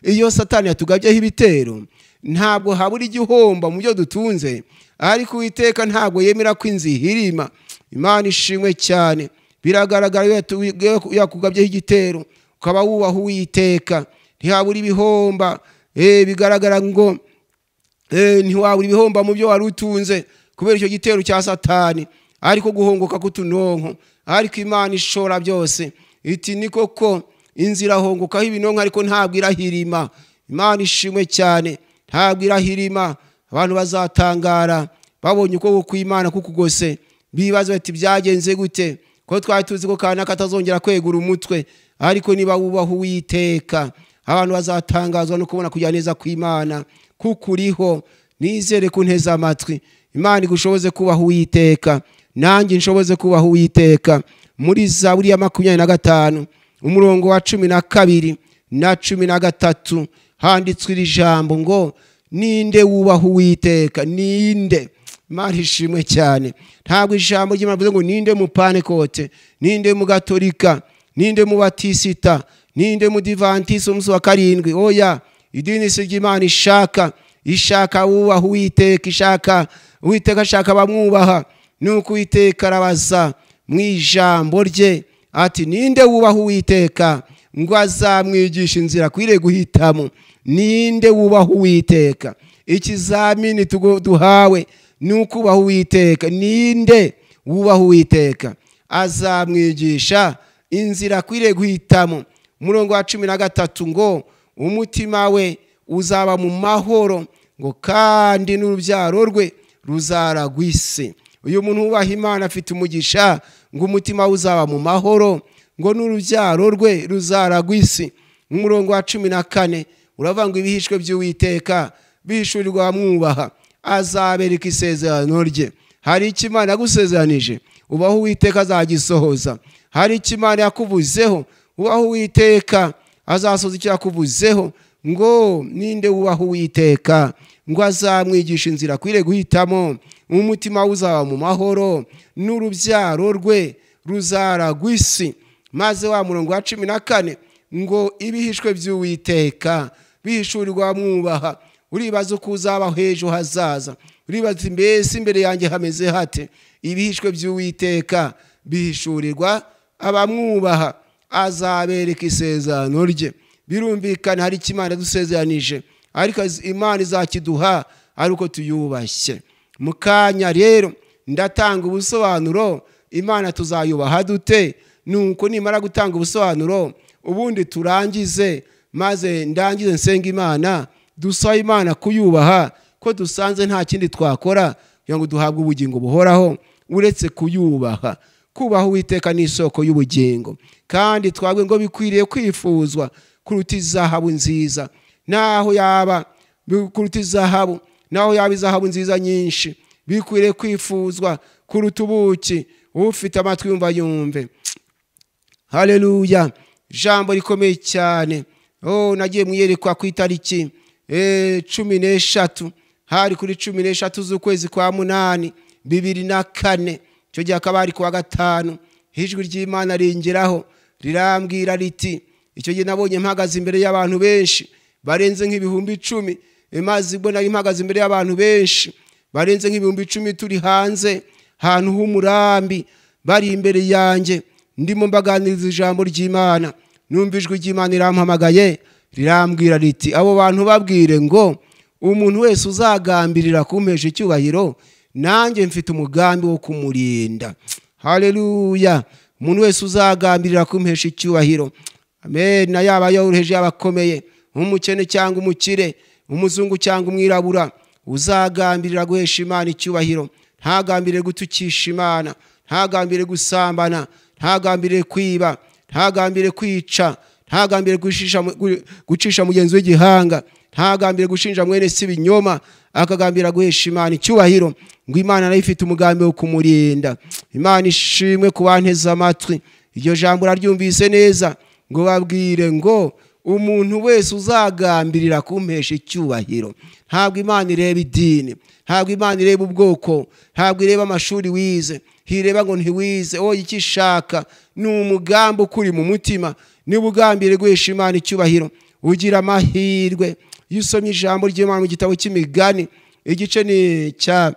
iyo Satani yatugabyeho ibitero, ntabwo habura igihomba mu byo dutunze, ariko Uwiteka ntabwo yemera ko inzu ihirima. Imana ishimwe cyane. Biragaragara iyo yakugabyeho igitero ukaba wubaha Uwiteka, ntihabura ibihomba. Bigaragara ngo ntiwabura ibihomba mu byo wari utunze kubera icyo gitero cya Satani, ariko guhongoka kutunonko. Ariko Imana ishora byose iti ni koko inzira hongokaho ibinonko, ariko ntabwo irahirima. Imana ishimwe cyane, ntabwo irahirima. Abantu bazatangara babonye uko kw'Imana kukugose, bibaza bati byagenze gute, ko twari tuzi ko kanaka atazongera kwegura umutwe. Ariko niba wubaha Uwiteka, abantu bazatangazwa no kubona kujya neza kw'Imana kukuriho. Nizere ko unteze amatwi. Imana igushoboze kubaha Uwiteka, nanjye nshoboze kubaha Uwiteka. Muri Zaburi ya 25 umurongo wa 12 na 13 handitswe iri jambo ngo ninde wubaha Uwiteka? Ninde? Imana ishimwe cyane. Ntabwo ijambo ry'Imana rivuze ngo ninde mu Pantekote, ninde mu Gatolika, ninde mu Batisita, ninde mu Adventiste umunsi wa 7. Oya, idini si ry'Imana ishaka. Ishaka wubaha Uwiteka, ishaka Uwiteka, ashaka abamwubaha. Nuko Uwiteka arabaza mu ijambo rye ati ninde wubaha Uwiteka ngo azamwigisha inzira akwiriye guhitamo? Ninde wubaha Uwiteka? Ikizamini duhawe ni ukubaha Uwiteka. Ninde wubaha Uwiteka azamwigisha inzira akwiriye guhitamo? Umurongo wa 13 ngo umutima we uzaba mu mahoro, ngo kandi n'urubyaro rwe ruzaragwa isi. Uyu muntu wubaha Imana afite umugisha, ngo umutima we uzaba mu mahoro, ngo n'urubyaro rwe ruzaragwa isi. Umurongo wa 14 uravuga ngo ibihishwe by'Uwiteka bihishurirwa abamwubaha, azabereka isezerano rye. Hari icyo Imana yagusezeranije, ubaho Uwiteka azagisohoza. Hari icyo Imana yakuvuzeho, ubaho Uwiteka azasohoza icyo yakuvuzeho. Ngo ninde wubaha Uwiteka ngo azamwigisha inzira akwiriye guhitamo, umutima we uzaba mu mahoro, n'urubyaro rwe ruzaragwa isi. Maze wa murongo wa 14 ngo ibihishwe by'Uwiteka bihishurirwa abamwubaha. Uribaza uko uzabaho ejo hazaza, uribaza mbese imbere yanjye hameze hate? Ibihishwe by'Uwiteka bihishurirwa abamwubaha, azabereka isezerano rye. Birumvikana hari icyo Imana yadusezeranije, ariko Imana izakiduha ari uko tuyubashye. Mu kanya rero ndatanga ubusobanuro Imana tuzayubaha dute. Nuko nimara gutanga ubusobanuro ubundi turangize, maze ndangize nsenga Imana, dusaba Imana kuyubaha, ko dusanze nta kindi twakora kugira ngo duhabwe ubugingo buhoraho uretse kuyubaha. Kubaha Uwiteka ni isoko y'ubugingo, kandi twabwe ngo bikwiriye kwifuzwa kuruta izahabu nziza, naho yaba kuruta izahabu, naho yaba izahabu nziza nyinshi, bikwiriye kwifuzwa kuruta ubuki. Ufite amatwi yumva yumve. Haleluya! Jambo rikomeye cyane. Oh, nagiye mwiyerekwa ku itariki 13, hari kuri 13 z'ukwezi kwa 8 2004. Icyo gihe akaba ari kuwa 5. Ijwi ry'Imana ringeraho rirambwira riti, icyo gihe nabonye mpagaze imbere y'abantu benshi barenze nk'ibihumbi 10. Maze ubwo nari mpagaze imbere y'abantu benshi barenze nk'ibihumbi 10, turi hanze hantu h'umurambi, bari imbere yanjye, ndimo mbaganiriza ijambo ry'Imana. Numva ijwi ry'Imana rirampamagaye rirambwira riti, abo bantu babwire ngo umuntu wese uzagambirira kumpesha icyubahiro, nanjye mfite umugambi wo kumurinda. Haleluya! Umuntu wese uzagambirira kumpesha icyubahiro, amen, na yaba yoroheje yabakomeye, umukene cyangwa umukire, umuzungu cyangwa umwirabura, uzagambirira guhesha Imana icyubahiro, ntagambirire gutukisha Imana, ntagambirire gusambana, ntagambirire kwiba, ntagambirire kwica, ntagambirire gucisha mugenzi w'igihanga, ntagambirire gushinja mwene se ibinyoma, akagambira guhesha Imana icyubahiro, ngo Imana nayo ifite umugambi wo kumurinda. Imana ishimwe ku banteze amatwi. Iryo jambo uraryumvise neza, ngo babwire ngo umuntu wese uzagambirira kumpesha icyubahiro. Ntabwo Imana ireba idini, ntabwo Imana ireba ubwoko, ntabwo ireba amashuri wize, ntireba ngo ntiwize. Oya, icyo ishaka ni umugambi ukuri mu mutima. Niba ugambiriye guhesha Imana icyubahiro, ugira amahirwe. Iyo usomye ijambo ry'Imana mu gitabo cy'Imigani, igice ni cya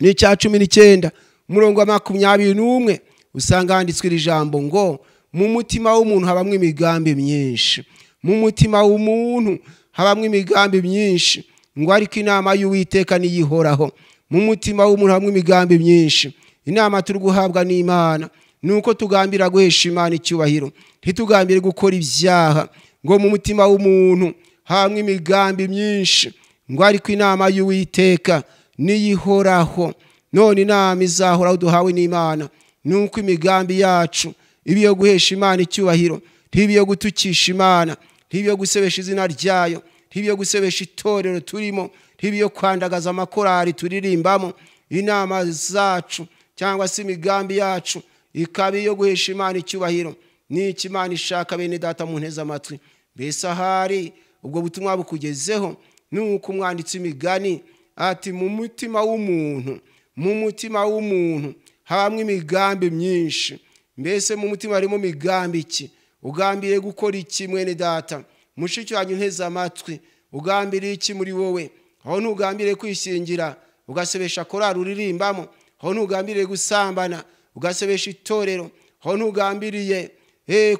19 umurongo wa 21, usanga handitswe iri jambo ngo mu mutima w'umuntu habamwo imigambi myinshi. Mu mutima w'umuntu habamwo imigambi myinshi, ngo ariko inama y'Uwiteka niyihoraho. Mu mutima w'umuntu habamwo imigambi myinshi. Inama turi guhabwa n'Imana nuko tugambira guhesha Imana icyubahiro, ntitugambire gukora ibyaha. Ngo mu mutima w'umuntu habamwo imigambi myinshi, ngo ariko inama y'Uwiteka niyihoraho. None inama izahoraho duhawe n'Imana nuko imigambi yacu ibe iyo guhesha Imana icyubahiro, ntibe iyo gutukisha Imana, ntibe iyo gusebesha izina ryayo, ntibe iyo gusebesha itorero turimo, ntibe iyo kwandagaza amakorari turirimbamo, Inama zacu cyangwa se imigambi yacu ikaba iyo guhesha Imana icyubahiro. N'iki Imana ishaka bene data mu nteze amatwi? Mbese ahari ubwo butumwa bukugezeho? Nuko umwanditsi imigani ati mu mutima w'umuntu, mu mutima w'umuntu habamwe imigambi myinshi. Mbese mu mutima harimo migambi iki? Ugambiriye gukora iki mwene data? Mushiki wanyu nteze amatwi, ugambiriye iki muri wowe? Aho ntugambiriye kwishingira ugasebesha korali uririmbamo, aho ntugambiriye gusambana ugasebesha itorero, aho ntugambiriye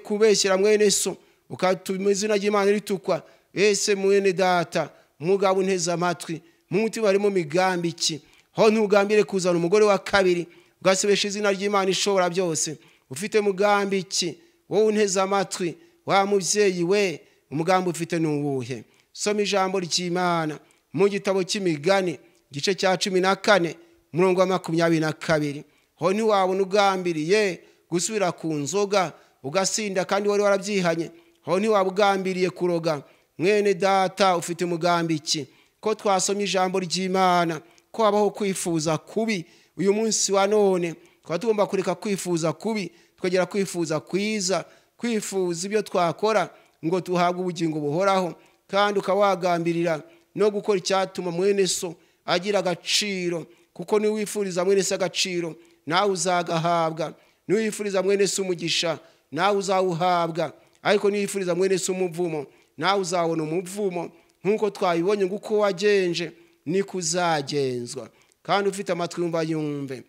kubeshyira mwene so ukatuma izina ry'Imana ritukwa. Ese mwene data mugabo nteze amatwi, mu mutima harimo migambi iki? Aho ntugambiriye kuzana umugore wa kabiri ugasebesha izina ry'Imana ishobora byose, ufite mugambi iki? Wowe unteze amatwi wa mubyeyi we, umugambi ufite n'uwuhe? Soma ijambo ry'Imana mu gitabo cy'imigani igice cya 14 umurongo wa 22. Ho ntiwabona ugambiriye gusubira ku nzoga ugasinda kandi wari warabyihanye. Ho ntiwaba ugambiriye kuroga. Mwene data ufite umugambi iki? Ko twasomye ijambo ry'Imana ko habaho kwifuza kubi, uyu munsi wa none twaba tugomba kureka kwifuza kubi tukagera kwifuza kwiza, kwifuza ibyo twakora ngo tuhabwe ubugingo buhoraho. Kandi ukawagambirira no gukora icyatuma mwene so agira agaciro, kuko niwifuriza mwene so agaciro nawe uzagahabwa, niwifuriza mwene so umugisha nawe uzawuhabwa, ariko niwifuriza mwene so umuvumo nawe uzabona umuvumo. Nkuko twabibonye ngo uko wagenje niko uzagenzwa. Kandi ufite amatwi yumva yumve.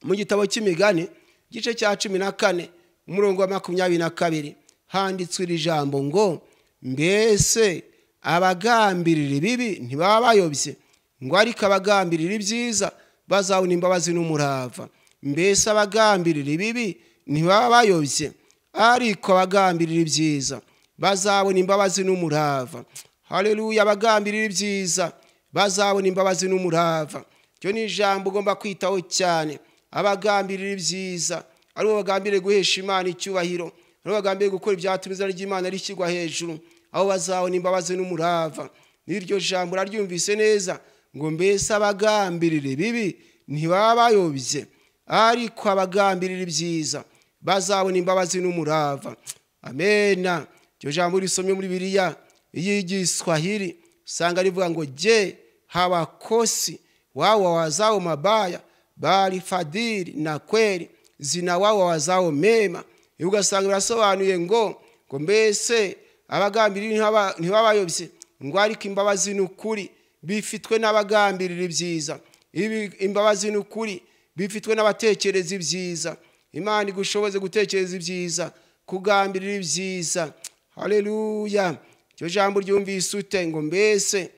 Mu gitabo cy'imigani igice cya 14 umurongo wa 22 handitswe iri jambo ngo mbese abagambirira ibibi ntibaba bayobye, ngo ariko abagambirira ibyiza bazabona imbabazi n'umurava. Mbese abagambirira ibibi ntibaba bayobye, ariko abagambirira ibyiza bazabona imbabazi n'umurava. Haleluya! Abagambirira ibyiza bazabona imbabazi n'umurava. Cyo ni ijambo ugomba kwitaho cyane. Abagambirira ibyiza aribo bagambiriye guhesha Imana icyubahiro, aribo bagambiriye gukora ibyatuma izina ry'Imana rishyirwa hejuru, aho bazabona imbabazi n'umurava. N'iryo jambo uraryumvise neza ngo mbese abagambirira ibibi ntibaba bayobye, ariko abagambirira ibyiza bazabona imbabazi n'umurava. Amena. Iryo jambo risomye muri Bibiliya y'Igiswahili usanga rivuga ngo je hawakosi wao wazao mabaya, bali fadhili na kweli zina wao wazao mema. Ugasanga birasobanuye ngo mbese abagambirira ntibabayobye, ngo ariko imbabazi n'ukuri bifitwe n'abagambirira ibyiza. Ibi imbabazi n'ukuri bifitwe n'abatekereza ibyiza. Imana igushoboze gutekereza ibyiza, kugambirira ibyiza. Haleluya! Iryo jambo ryumvise ute? Ngo mbese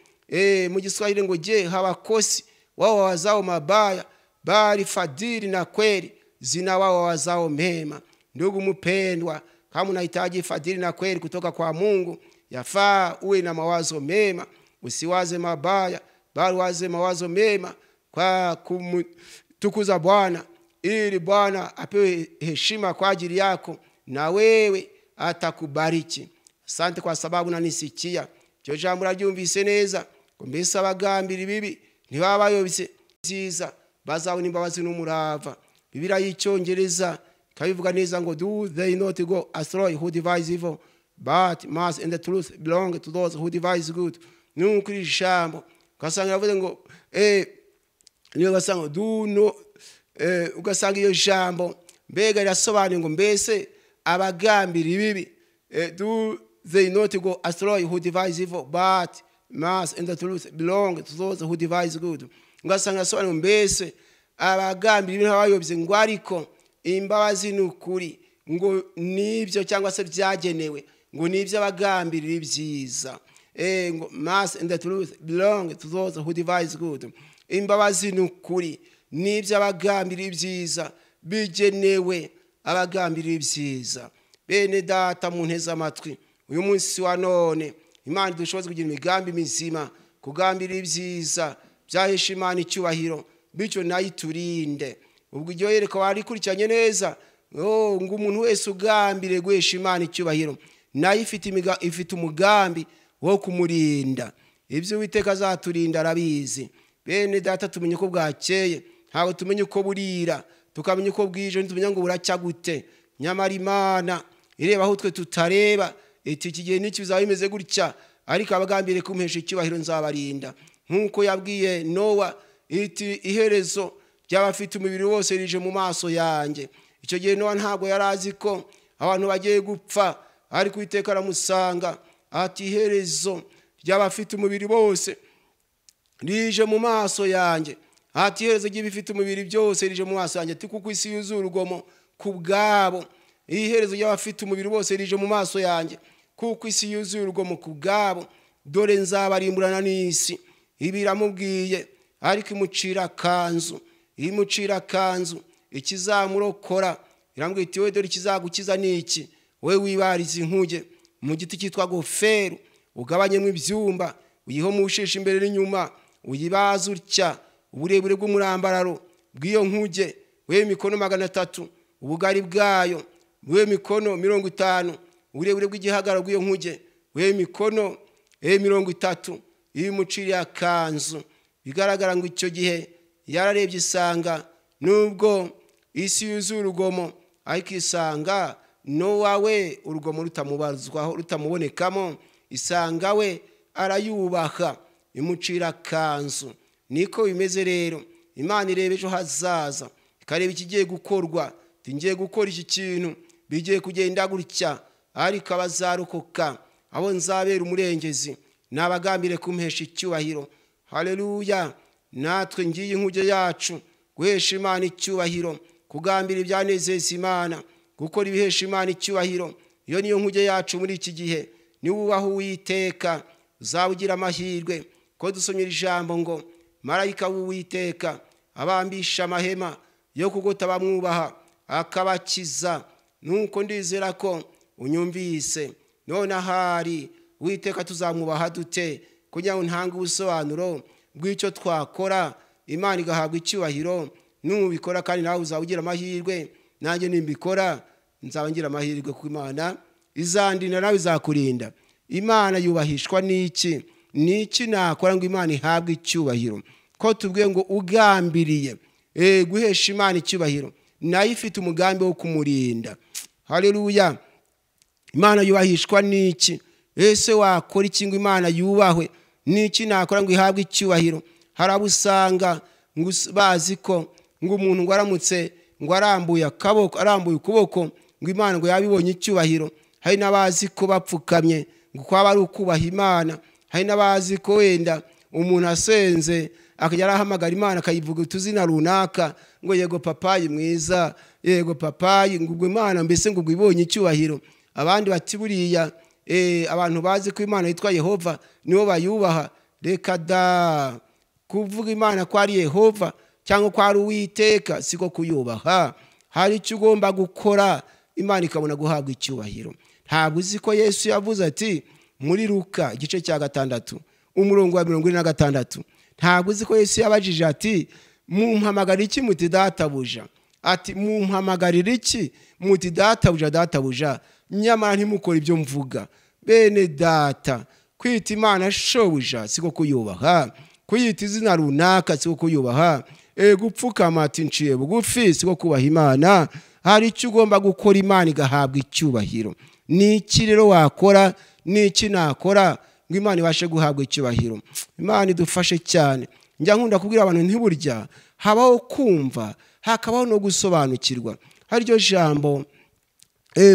mu Giswahili ngo je hawakosi wao wazao mabaya, bali fadhili na kweli zina wao wazao mema. Ndugu mpendwa, kama unahitaji fadhili na kweli kutoka kwa Mungu, yafaa uwe na mawazo mema. Usiwaze mabaya, bali waze mawazo mema kwa kumtukuza Bwana, ili Bwana apewe heshima kwa ajili yako na wewe atakubariki. Asante kwa sababu unanisikia. Iryo jambo uraryumvise neza ngo mbese abagambira ibibi ntibaba bayobye, byiza bazabona imbabazi n'umurava. Bibiliya y'Icyongereza ikabivuga neza ngo do they not go astray who devise evil, but mercy and the truth belong to those who devise good. Nuko iri jambo ugasanga yavuze ngo niyo ugasanga do no ugasanga iyo jambo mbega rirasobanuye ngo mbese abagambira ibibi, do they not go astray who devise evil, but mercy and the truth belong to those who devise good. Ugasanga yasobanuye mbese abagambira ibibi ntibabayobye, ngo ariko imbabazi n'ukuri ngo nibyo cyangwa se byagenewe ngo nibyo abagambirira ibyiza. Ngo mercy and the truth belong to those who devise good. Imbabazi n'ukuri nibyo abagambirira ibyiza bigenewe abagambirira ibyiza. Bene data mu nteze amatwi, uyu munsi wa none Imana idushoboze kugira imigambi mizima, kugambirira ibyiza byahesha Imana icyubahiro, bityo nayo iturinde. Ubwo iryo yereko warikurikiranye neza, ngo umuntu wese ugambiriye guhesha Imana icyubahiro nayo ifite umugambi wo kumurinda. Ibyo Uwiteka azaturinda arabizi. Bene data, tumenye ko bwakeye, ntabwo tumenye uko burira, tukamenya uko bwije, ntitumenya ngo buracya gute. Nyamara Imana ireba aho twe tutareba, iti iki gihe n'iki bizaba bimeze gutya, ariko abagambiriye kumpesha icyubahiro nzabarinda. Nk'uko yabwiye Nowa iti iherezo ry'abafite umubiri wose rije mu maso yanjye. Icyo gihe Nowa ntabwo yari azi ko abantu bagiye gupfa, ariko Uwiteka aramusanga ati iherezo ry'abafite umubiri bose rije mu maso yanjye. Ati iherezo ry'ibifite umubiri byose rije mu maso yanjye, ati kuko isi yuzuye urugomo ku bwabo. Iherezo ry'abafite umubiri bose rije mu maso yanjye, kuko isi yuzuye urugomo ku bwabo. Dore nzabarimburana n'isi. Ibi iramubwiye, ariko imucira akanzu, imucira akanzu ikizamurokora. Irambwira iti we dore ikizagukiza ni iki, we wibariza inkuge mu giti cyitwa goferu, ugabanyemo ibyumba, uyihome ushisha imbere n'inyuma, uyibaze utya uburebure bw'umurambararo bw'iyo nkuge we mikono 300, ubugari bwayo we mikono 50, uburebure bw'igihagararo bw'iyo nkuge we mikono 30. Imuciriye akanzu. Bigaragara ngo icyo gihe yararebye isanga nubwo isi yuzuye urugomo, ariko isanga Nowa we urugomo rutamubazwaho, rutamubonekamo, isanga we arayubaha, imucira akanzu. Niko bimeze rero, Imana ireba ejo hazaza, ikareba ikigiye gukorwa, ngiye gukora iki kintu, bigiye kugenda gutya, ariko abazarokoka abo nzabera umurengezi nabagambire kumpesha icyubahiro. Haleluya. Natwe ngiye inkuge yacu guhesha Imana icyubahiro, kugambira ibyanezeza Imana, gukora ibihesha Imana icyubahiro. Iyo niyo nkuge yacu muri iki gihe. Niwubaha Uwiteka uzaba ugira amahirwe. Ko dusomye ijambo ngo marayika w'Uwiteka abambisha amahema yo kugota bamwubaha akabakiza. Nuko ndizera ko unyumvise. None ahari Uwiteka tuzamwubaha dute kugira ngo ntange ubusobanuro bw'icyo twakora Imana igahabwa icyubahiro? Nubikora kandi nawe uzaba ugira amahirwe, nanjye nimbikora nzaba ngira amahirwe, kuko Imana izandinda nawe izakurinda. Imana yubahishwa n'iki? Niki nakora ngo Imana ihabwe icyubahiro? Ko tubwiye ngo ugambiriye guhesha Imana icyubahiro, nayo ifite umugambi wo kumurinda. Haleluya. Imana yubahishwa n'iki? Ese wakora iki ngo Imana yubahwe? Niki nakora ngo ihabwe icyubahiro? Hari abo usanga ngo bazi ko ngo umuntu ngo aramutse ngo arambuye akaboko, arambuye ukuboko, ngo Imana ngo yabibonye icyubahiro. Hari n'abazi ko bapfukamye ngo kwaba ari ukubaha Imana. Hari n'abazi ko wenda umuntu asenze akajya arahamagara Imana akayivuga utuzina runaka, ngo yego papayi mwiza, yego papayi, ngo ubwo Imana mbese ngo ibonye icyubahiro. Abandi bati buriya abantu bazi ko Imana yitwa Yehova nibo bayubaha. Reka da, kuvuga Imana ko ari Yehova cyangwa ko ari Uwiteka siko kuyubaha. Hari icyo ugomba gukora Imana ikabona guhabwa icyubahiro. Ntabwo uzi ko Yesu yavuze ati muri Luka igice cya 6 umurongo wa 46, ntabwo uzi ko Yesu yabajije ati mumpamagara iki muti databuja? Ati mumpamagarira iki muti databuja, databuja, nyamara ntimukora ibyo mvuga. Bene data, kwita Imana shobuja siko kuyubaha, kuyita izina runaka siko kuyubaha, gupfukama ati nciye bugufi siko kubaha Imana. Hari icyo ugomba gukora Imana igahabwa icyubahiro. Niki rero wakora, niki nakora ngo Imana ibashe guhabwa icyubahiro? Imana idufashe cyane. Njya nkunda kubwira abantu ntiburya habaho kumva, hakabaho no gusobanukirwa. Hari iryo jambo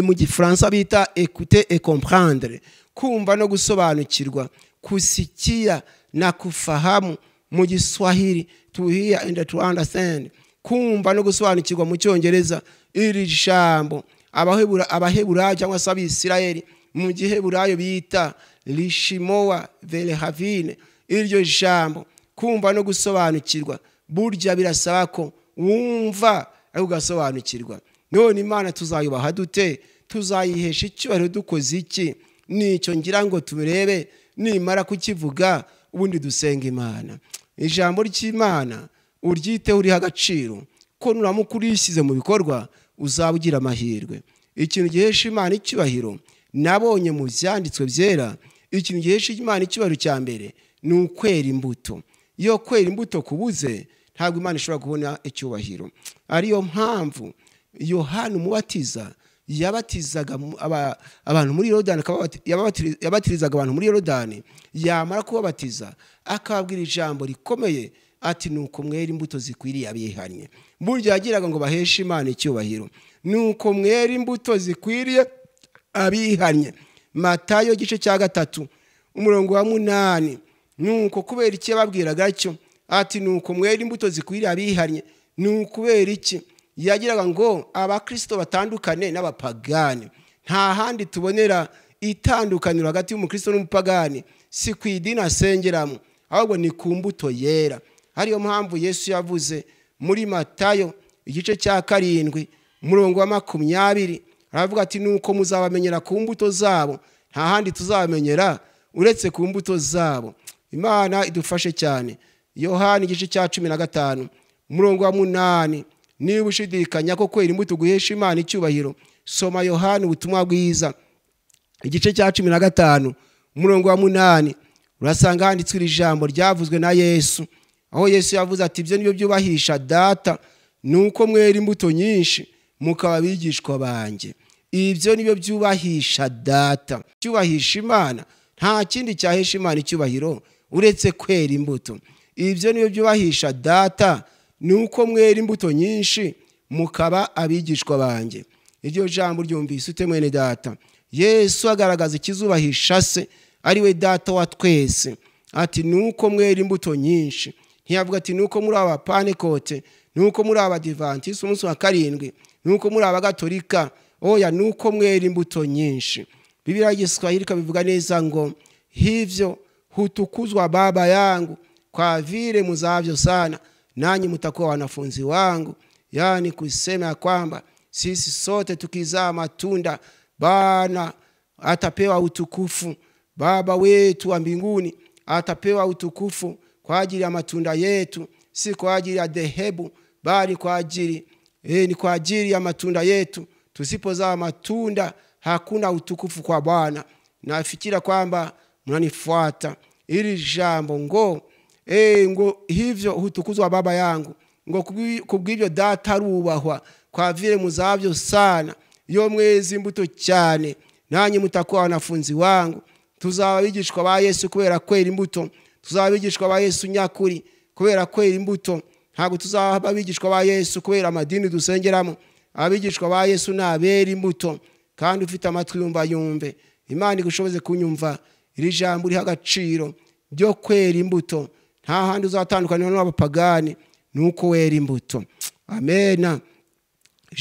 mu Gifaransa bita écouter et comprendre, kumva no gusobanukirwa, kusikia na kufahamu mu Giswahili, to hear and to understand, kumva no gusobanukirwa mu Cyongereza. Iri jambo Abaheburayo cyangwa se Abisirayeli mu Giheburayo bita lishimoa velehavine. Iryo jambo kumva no gusobanukirwa, burya birasaba ko wumva ariko ugasobanukirwa. None Imana tuzayubaha dute? Tuzayihesha icyubahiro dukoze iki? Nicyo ngira ngo turebe, nimara kukivuga ubundi dusenga Imana. Ijambo ry'Imana uryiteho uriha agaciro, ko nuramuka urishyize mu bikorwa uzaba ugira amahirwe. Ikintu gihesha Imana icyubahiro nabonye mu byanditswe byera, ikintu gihesha Imana icyubahiro cya mbere ni ukwera imbuto. Iyo kwera imbuto kubuze, ntabwo Imana ishobora kubona icyubahiro. Ariyo mpamvu Yohana Umubatiza yabatizaga abantu muri Yorodani, yabatirizaga abantu muri Yorodani, yamara kubabatiza akababwira ijambo rikomeye ati nuko mwera imbuto zikwiriye abihannye. Burya yagiraga ngo baheshe Imana icyubahiro. Nuko mwera imbuto zikwiriye abihannye. Matayo igice cya 3 umurongo wa 8. Nuko kubera iki yababwiraga atyo ati nuko mwera imbuto zikwiriye abihannye? Ni ukubera iki yagiraga ngo abakristo batandukane n'abapagani? Nta handi tubonera itandukaniro hagati y'umukristo n'umupagani, si ku idini asengeramo, ahubwo ni ku mbuto yera. Ariyo mpamvu Yesu yavuze muri Matayo igice cya 7 umurongo wa 20, aravuga ati nuko muzabamenyera ku mbuto zabo. Nta handi tuzabamenyera uretse ku mbuto zabo. Imana idufashe cyane. Yohani igice cya 15 umurongo wa 8. Niba ushidikanya ko kwera imbuto guhesha Imana icyubahiro, soma Yohani ubutumwa bwiza igice cya 15 umurongo wa 8, urasanga handitswe iri jambo ryavuzwe na Yesu, aho Yesu yavuze ati ibyo nibyo byubahisha Data, nuko mwera imbuto nyinshi mukaba abigishwa banjye. Ibyo nibyo byubahisha Data. Cyubahisha Imana, nta kindi cyahesha Imana icyubahiro uretse kwera imbuto. Ibyo nibyo byubahisha Data, nuko mwera imbuto nyinshi mukaba abigishwa banjye. Iryo jambo ryumvise ute mwene Data? Yesu agaragaza ikizubahisha se, ari we Data wa twese, ati nuko mwera imbuto nyinshi. Ntiyavuga ati nuko muri abapanekote, nuko muri abadivantisi umunsi wa 7, nuko muri abagatolika. Oya, nuko mwera imbuto nyinshi. Biblia y'Igiswahili kabivuga neza ngo hivyo hutukuzwa Baba yangu kwa vile muzavyo sana, nanyi mtakuwa wanafunzi wangu. Yani kusema kwamba sisi sote tukizaa matunda, Bwana atapewa utukufu. Baba wetu wa mbinguni atapewa utukufu kwa ajili ya matunda yetu, si kwa ajili ya dhehebu, bali kwa ajili ni kwa ajili ya matunda yetu. Tusipozaa matunda hakuna utukufu kwa Bwana. Nafikira kwamba mnanifuata ili jambo ngo ngo hivyo hutukuzwa Baba yangu, ngo kubw'ibyo Data arubahwa kwa vile muzavyo sana, iyo mwezi imbuto cyane, nanyi mutakuwa wanafunzi wangu. Tuzaba abigishwa ba Yesu kubera kwera imbuto. Tuzaba abigishwa ba Yesu nyakuri kubera kwera imbuto. Ntabwo tuzaba abigishwa ba Yesu kubera amadini dusengeramo. Abigishwa ba Yesu nabera imbuto. Kandi ufite amatwi yumva yumve. Imana igushoboze kunyumva iri jambo riha agaciro ryo kwera imbuto. Nta handi uzatandukanira n'abapagani nuko wera imbuto. Amena.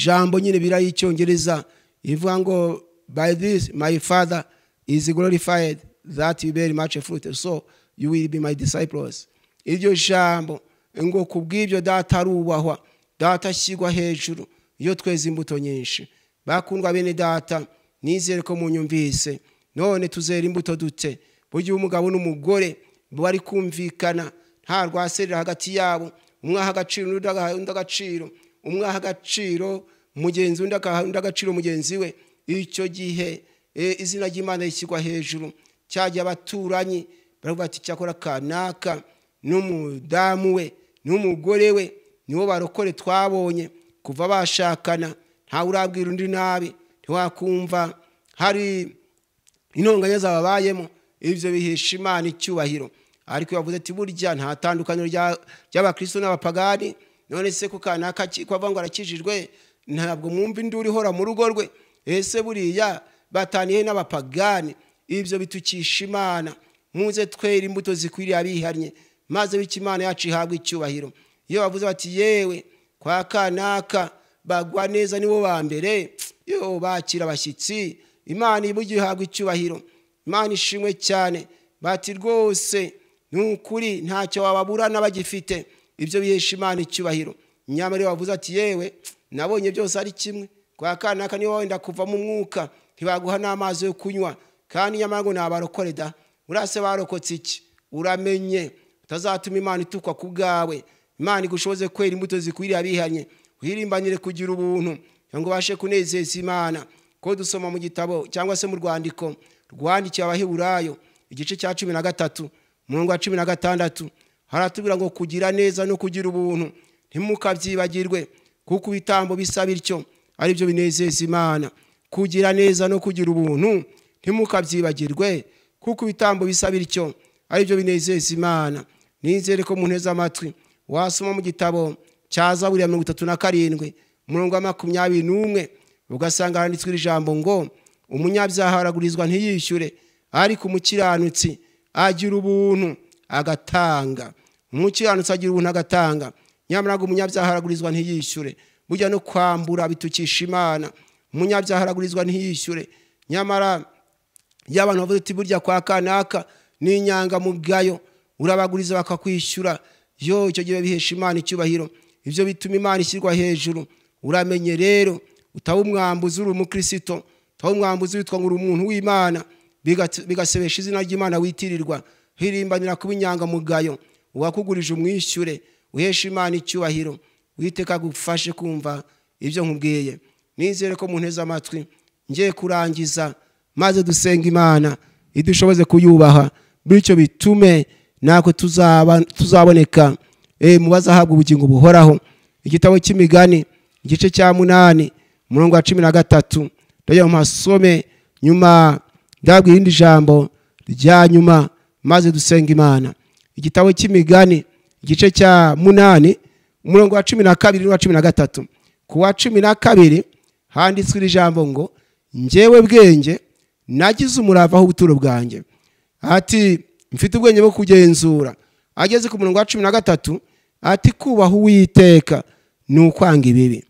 Jambo nyine bira y'Icyongereza ivuga ngo by this my Father is glorified that you bear much fruit, so you will be my disciples. Iryo jambo ngo kubw'ibyo Data arubahwa, Data ashyirwa hejuru iyo tweze imbuto nyinshi. Bakundwa bene Data, nizere ko munyumvise. None tuzera imbuto dute? Burya umugabo n'umugore bari kumvikana, nta rwaserera hagati yabo, umwe aha agaciro undi agaciro, umwe aha agaciro mugenzi undi akaha undi agaciro mugenzi we. Icyo gihe izina ry'Imana rishyirwa hejuru. Cyajya abaturanyi baravuga ati cyakora kanaka n'umudamu we n'umugore we nibo barokore twabonye kuva bashakana, ntawe urabwira undi nabi, ntiwakumva hari intonganya zababayemo. Ibyo bihesha Imana icyubahiro. Ariko yavuze ati burya nta tandukaniro ry'abakristo n'abapagani. None se ko kanaka kwavuga ngo arakijijwe, ntabwo mwumva induru ihora mu rugo rwe? Ese buriya bataniye n'abapagani? Ibyo bitukisha Imana. Muze twera imbuto zikwiriye abihannye, maze bityo Imana yacu ihabwe icyubahiro. Iyo bavuze bati yewe kwa kanaka bagwa neza nibo ba mbere, yo bakira abashyitsi, Imana ibujye ihabwa icyubahiro. Imana ishimwe cyane. Bati rwose nukuri ntacyo wababura n'abagifite. Ibyo bihesha Imana icyubahiro. Nyamara iyo bavuze ati yewe nabonye byose ari kimwe, kwa kanaka niyo wenda kuva mu mwuka ntibaguha n'amazi yo kunywa, kandi nyamara ngo nabarokore da, urase barokotse iki? Uramenye utazatuma Imana itukwa ku bwawe. Imana igushoboze kwera imbuto zikwiriye abihannye, uhirimbanire kugira ubuntu ngo ubashe kunezeza Imana. Ko dusoma mu gitabo cyangwa se mu rwandiko rwandikiwe Abaheburayo igice cya 13 umurongo wa 16, Haratubwira ngo kugira neza no kugira ubuntu ntimukabyibagirwe, kuko ibitambo bisa bityo ari byo binezeza Imana. Kugira neza no kugira ubuntu ntimukabyibagirwe, kuko ibitambo bisa bityo ari byo binezeza Imana. Nizere ko munteze amatwi. Wasoma mu gitabo cya Zaburi ya 37 umurongo wa 21 ugasanga handitswe ijambo ngo umunyabyaha aragurizwa ntiyishyure, ariko umukiranutsi agira ubuntu agatanga. Umukiranutsi agira ubuntu agatanga, nyamara umunyabyaha aragurizwa ntiyishyure. Burya no kwambura bitukisha Imana. Umunyabyaha aragurizwa ntiyishyure, nyamara y'abantu bavuze ati burya kwa kanaka ni inyangamugayo, urabaguriza bakakwishyura. Yo icyo gihe bihesha Imana icyubahiro, ibyo bituma Imana ishyirwa hejuru. Uramenye rero utaba umwambuzi uri umukristo, utaba umwambuzi witwa ngo uri umuntu w'Imana, bigasebesha izina ry'Imana witirirwa. Hirimbanira kuba inyangamugayo, uwakugurije umwishyure, uhesha Imana icyubahiro. Uwiteka agufashe kumva ibyo nkubwiye. Nizere ko munteze amatwi. Ngiye kurangiza maze dusenga Imana idushoboze kuyubaha, bityo bitume nako tuzaboneka mu bazahabwa ubugingo buhoraho. Igitabo cy'Imigani igice cya 8 umurongo wa 13, ndagira ngo mpasome, nyuma ndabwira irindi jambo rya nyuma maze dusenga Imana. Igitabo cy'Imigani igice cya 8 umurongo wa 12 n'uwa 13. Ku wa 12 handitswe iri jambo ngo njyewe bwenge nagize umurava aho ubuturo bwanjye, ati mfite ubwenge bwo kugenzura. Ageze ku murongo wa 13 ati kubaha Uwiteka ni ukwanga ibibi.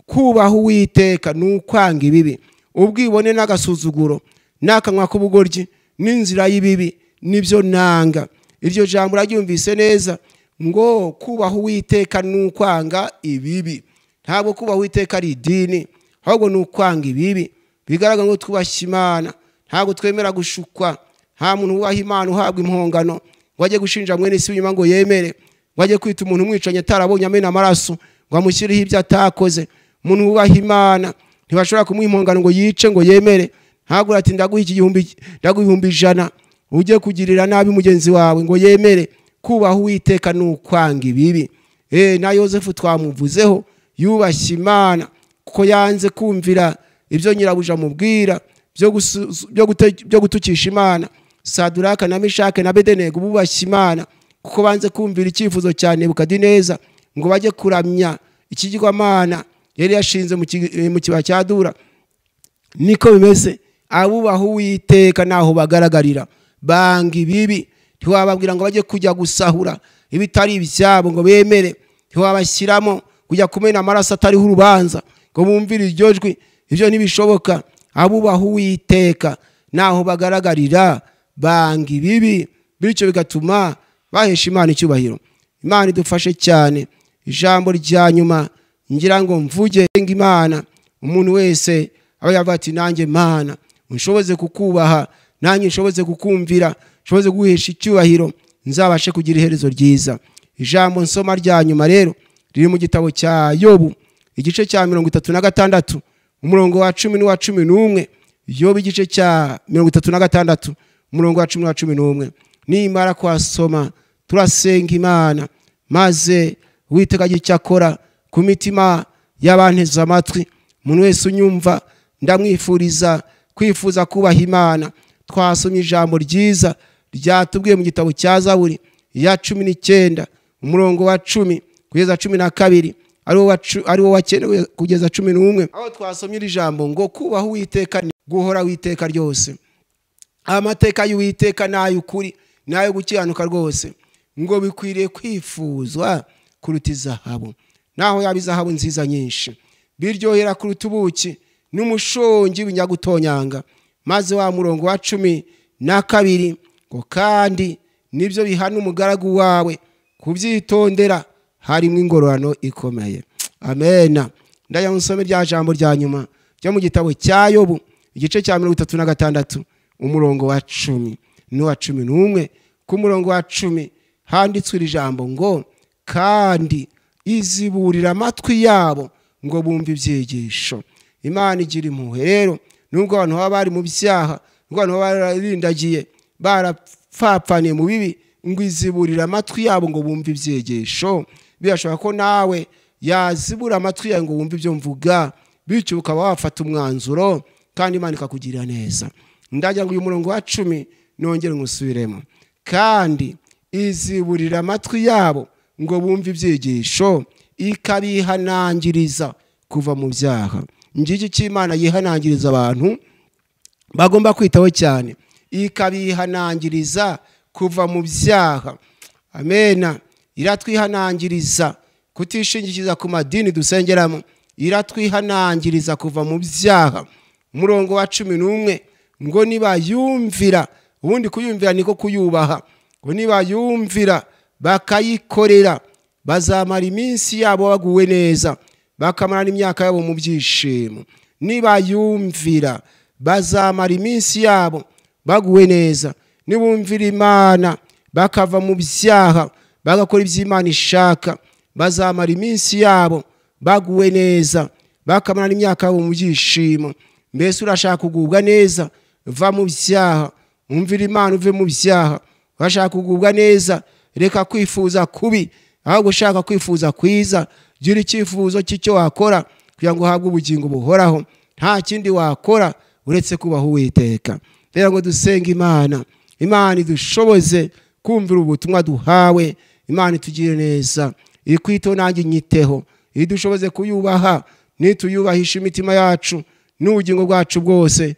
Kubaha Uwiteka ni ukwanga ibibi. Ubwibone n'agasuzuguro n'akanwa k'ubugoryi n'inzira y'ibibi nibyo nanga. Iryo jambo uraryumvise neza ngo kubaha Uwiteka ni ukwanga ibibi. Ntabwo kubaha Uwiteka ari idini, ahubwo ni ukwanga ibibi. Bigaragara ngo twubashye Imana, ntabwo twemera gushukwa. Nta muntu wubaha Imana uhabwa impongano ngo ajye gushinja mwene se inyuma ngo yemere, ngo ajye kwita umuntu umwicanyi atarabonye amena amaraso ngo amushyireho ibyo atakoze. Umuntu wubaha Imana ntibashobora kumuha impongano ngo yice ngo yemere. Ntabwo ati ndaguha iki gihumbi, ndaguha 100,000 ujye kugirira nabi mugenzi wawe ngo yemere. Kubaha Uwiteka ni ukwanga ibibi. Na Yosefu twamuvuzeho yubashye Imana kuko yanze kumvira ibyo nyirabuja amubwira byo gutukisha Imana. Saduraka na Meshake na Abedenego bubashye Imana kuko banze kumvira icyifuzo cya Nebukadineza ngo bajye kuramya ikigirwamana yari yashinze mu kibaya cya Dura. Niko bimeze, abubaha Uwiteka naho bagaragarira banga ibibi. Ntiwababwira ngo bajye kujya gusahura ibitari ibyabo ngo bemere, ntiwabashyiramo kujya kumena amaraso atariho urubanza ngo bumvire iryo jwi. Ibyo ntibishoboka. Abubaha Uwiteka naho bagaragarira banga ibibi, bityo bigatuma bahesha Imana icyubahiro. Imana idufashe cyane. Ijambo rya nyuma ngira ngo mvuge Imana, umuntu wese aba yavuga ati nanjye Mana unshoboze kukubaha, nanjye nshoboze kukumvira, nshoboze guhesha icyubahiro, nzabashe kugira iherezo ryiza. Ijambo nsoma rya nyuma rero riri mu gitabo cya Yobu igice cya 36 umurongo wa 10 n'uwa 11. Yobu igice cya 36 umurongo wa 10 n'uwa 11. Nimara kwasoma turasenga Imana maze Uwiteka agire icyo akora ku mitima y'abanteze amatwi. Umuntu wese unyumva ndamwifuriza kwifuza kubaha Imana. Twasomye ijambo ryiza ryatubwiye mu gitabo cya Zaburi ya 19 umurongo wa 10 kugeza 12, ariwo wa 9 kugeza 11, aho twasomye iri jambo ngo kubaha Uwiteka ni guhora witeka ryose. Amateka y'Uwiteka n'ay'ukuri n'ayo gukiranuka rwose, ngo bikwiriye kwifuzwa kuruta izahabu, naho yaba izahabu nziza nyinshi, biryohera kuruta ubuki n'umushongi w'inyagutonyanga. Maze wa murongo wa 12 ngo kandi nibyo bihana umugaragu wawe kubyitondera harimo ingororano ikomeye. Amena. Ndaya nsome rya jambo rya nyuma ryo mu gitabo cya Yobu igice cya 36 umurongo wa 10 n'uwa 11. Ku murongo wa 10 handitswe iri jambo ngo kandi iziburira amatwi yabo ngo bumve ibyigisho. Imana igira impuhwe rero, nubwo abantu baba bari mu byaha, nubwo abantu baba bararindagiye barapfapfaniye mu bibi, ngo iziburira amatwi yabo ngo bumve ibyegesho. Birashoboka ko nawe yazibura amatwi yawe ngo wumve ibyo mvuga, bityo ukaba wafata umwanzuro kandi Imana ikakugirira neza. Ndagira ngo uyu murongo wa 10 nongere ngusubiremo. Kandi iziburira amatwi yabo ngo bumve ibyigisho, ikabihanangiriza kuva mu byaha. Ngiki cy'Imana yihanangiriza abantu bagomba kwitaho cyane, ikabihanangiriza kuva mu byaha. Amena. Iratwihanangiriza kutishingikiza ku madini dusengeramo, iratwihanangiriza kuva mu byaha. Umurongo wa 11 ngo nibayumvira, ubundi kuyumvira niko kuyubaha, ngo nibayumvira bakayikorera bazamara iminsi yabo baguwe neza, bakamara n'imyaka yabo mu byishimo. Nibayumvira bazamara iminsi yabo baguwe neza. Nibumvira Imana bakava mu byaha bagakora iby'Imana ishaka, bazamara iminsi yabo baguwe neza, bakamara n'imyaka yabo mu byishimo. Mbese urashaka kugubwa neza? Va mu byaha, umvira Imana uve mu byaha. Urashaka kugubwa neza? Reka kwifuza kubi, ahubwo ushaka kwifuza kwiza. Gira icyifuzo cy'icyo wakora kugira ngo uhabwe ubugingo buhoraho. Nta kindi wakora uretse kubaho Uwiteka. Rero ngo dusenge Imana, Imana idushoboze kumvira ubutumwa duhawe. Imana itugire neza, ikwiteho nanjye nyiteho, idushoboze kuyubaha. Nituyubahisha imitima yacu n'ubugingo bwacu bwose,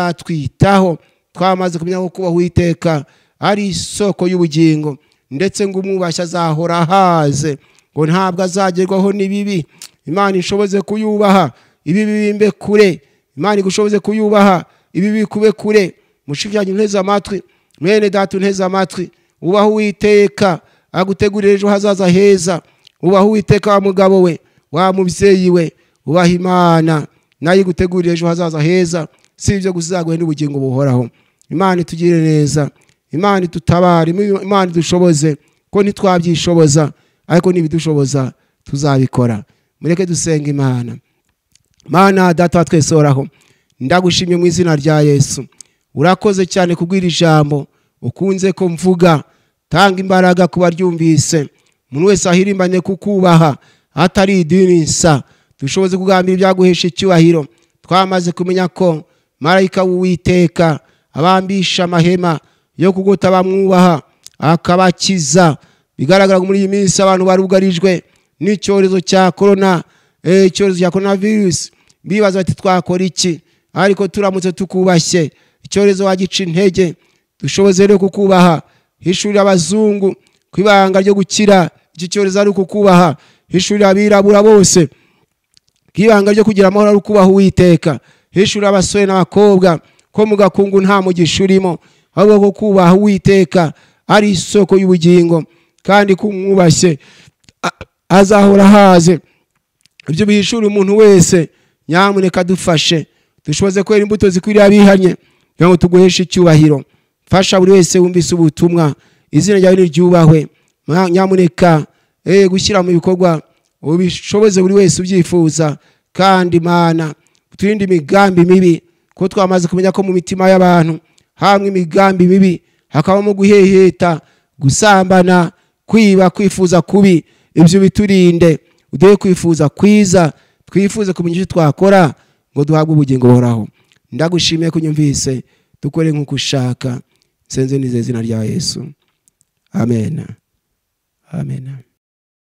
izatwitaho. Twamaze kumenya ko kubaho Uwiteka ari isoko y'ubugingo, ndetse ngo umwubashye azahora ahaze, ngo ntabwo azagerwaho n'ibibi. Imana ishoboze kuyubaha, ibibi bimbe kure. Imana igushoboze kuyubaha, ibibi kube kure. Mushiki wanjye unteze amatwi, mwene data unteze amatwi, ubaho Uwiteka agutegurira ejo hazaza heza. Ubaho Uwiteka wa mugabo we, wa mubyeyi we, ubaha Imana nayo igutegurira ejo hazaza heza. Si ibyo gusa, izaguhe n'ubugingo buhoraho. Imana itugirire neza, Imana itutabare, Imana idushoboze, ko ntitwabyishoboza, ariko nibidushoboza tuzabikora. Mureke dusenga Imana. Mana data wa twese uhoraho, ndagushimye mu izina rya Yesu. Urakoze cyane kubwira ijambo ukunze ko mvuga. Tanga imbaraga kubaryumvise, umuntu wese ahirimbanye kukubaha atari idini nsa. Dushoboze kugambira ibyaguhesha icyubahiro. Twamaze kumenya ko marayika w'Uwiteka abambisha amahema yo kugota bamwubaha akabakiza. Bigaragara muri iyi minsi abantu barugarijwe n'icyorezo cya corona, icyorezo cya coronavirus. Bibaza bati twakora iki? Ariko turamutse tukubashye icyorezo wagica intege. Dushoboze rero kukubaha. Hishurira abazungu kwibanga ryo gukira iki cyorezo ari kukubaha. Hishurira abirabura bose kwibanga ryo kugira amahoro ari kubaha Uwiteka. Hishurira abasore n'abakobwa ko mu gakungu nta mugisha urimo, ahubwo ko kubaha Uwiteka ari isoko y'ubugingo, kandi kumwubashye azahora haze. Ibyo bihishura umuntu wese. Nyamuneka dufashe, dushoboze kwera imbuto zikwiriye abihanye, kugira ngo tuguheshe icyubahiro. Fasha buri wese wumvise ubutumwa, izina ryawe niryubahwe. Nyamuneka gushyira mu bikorwa ubishoboze buri wese ubyifuza. Kandi Imana uturinde imigambi mibi, ko twamaze kumenya ko mu mitima y'abantu hamwe imigambi mibi, hakabamo guheheta, gusambana, kwiba, kwifuza kubi. Ibyo biturinde, uduhe kwifuza kwiza, twifuze kumenya icyo twakora ngo duhabwe ubugingo buhoraho. Ndagushimiye kunyumvise, dukore nk'uko ushaka. Nsenze nizeye izina rya Yesu. Amen. Amen.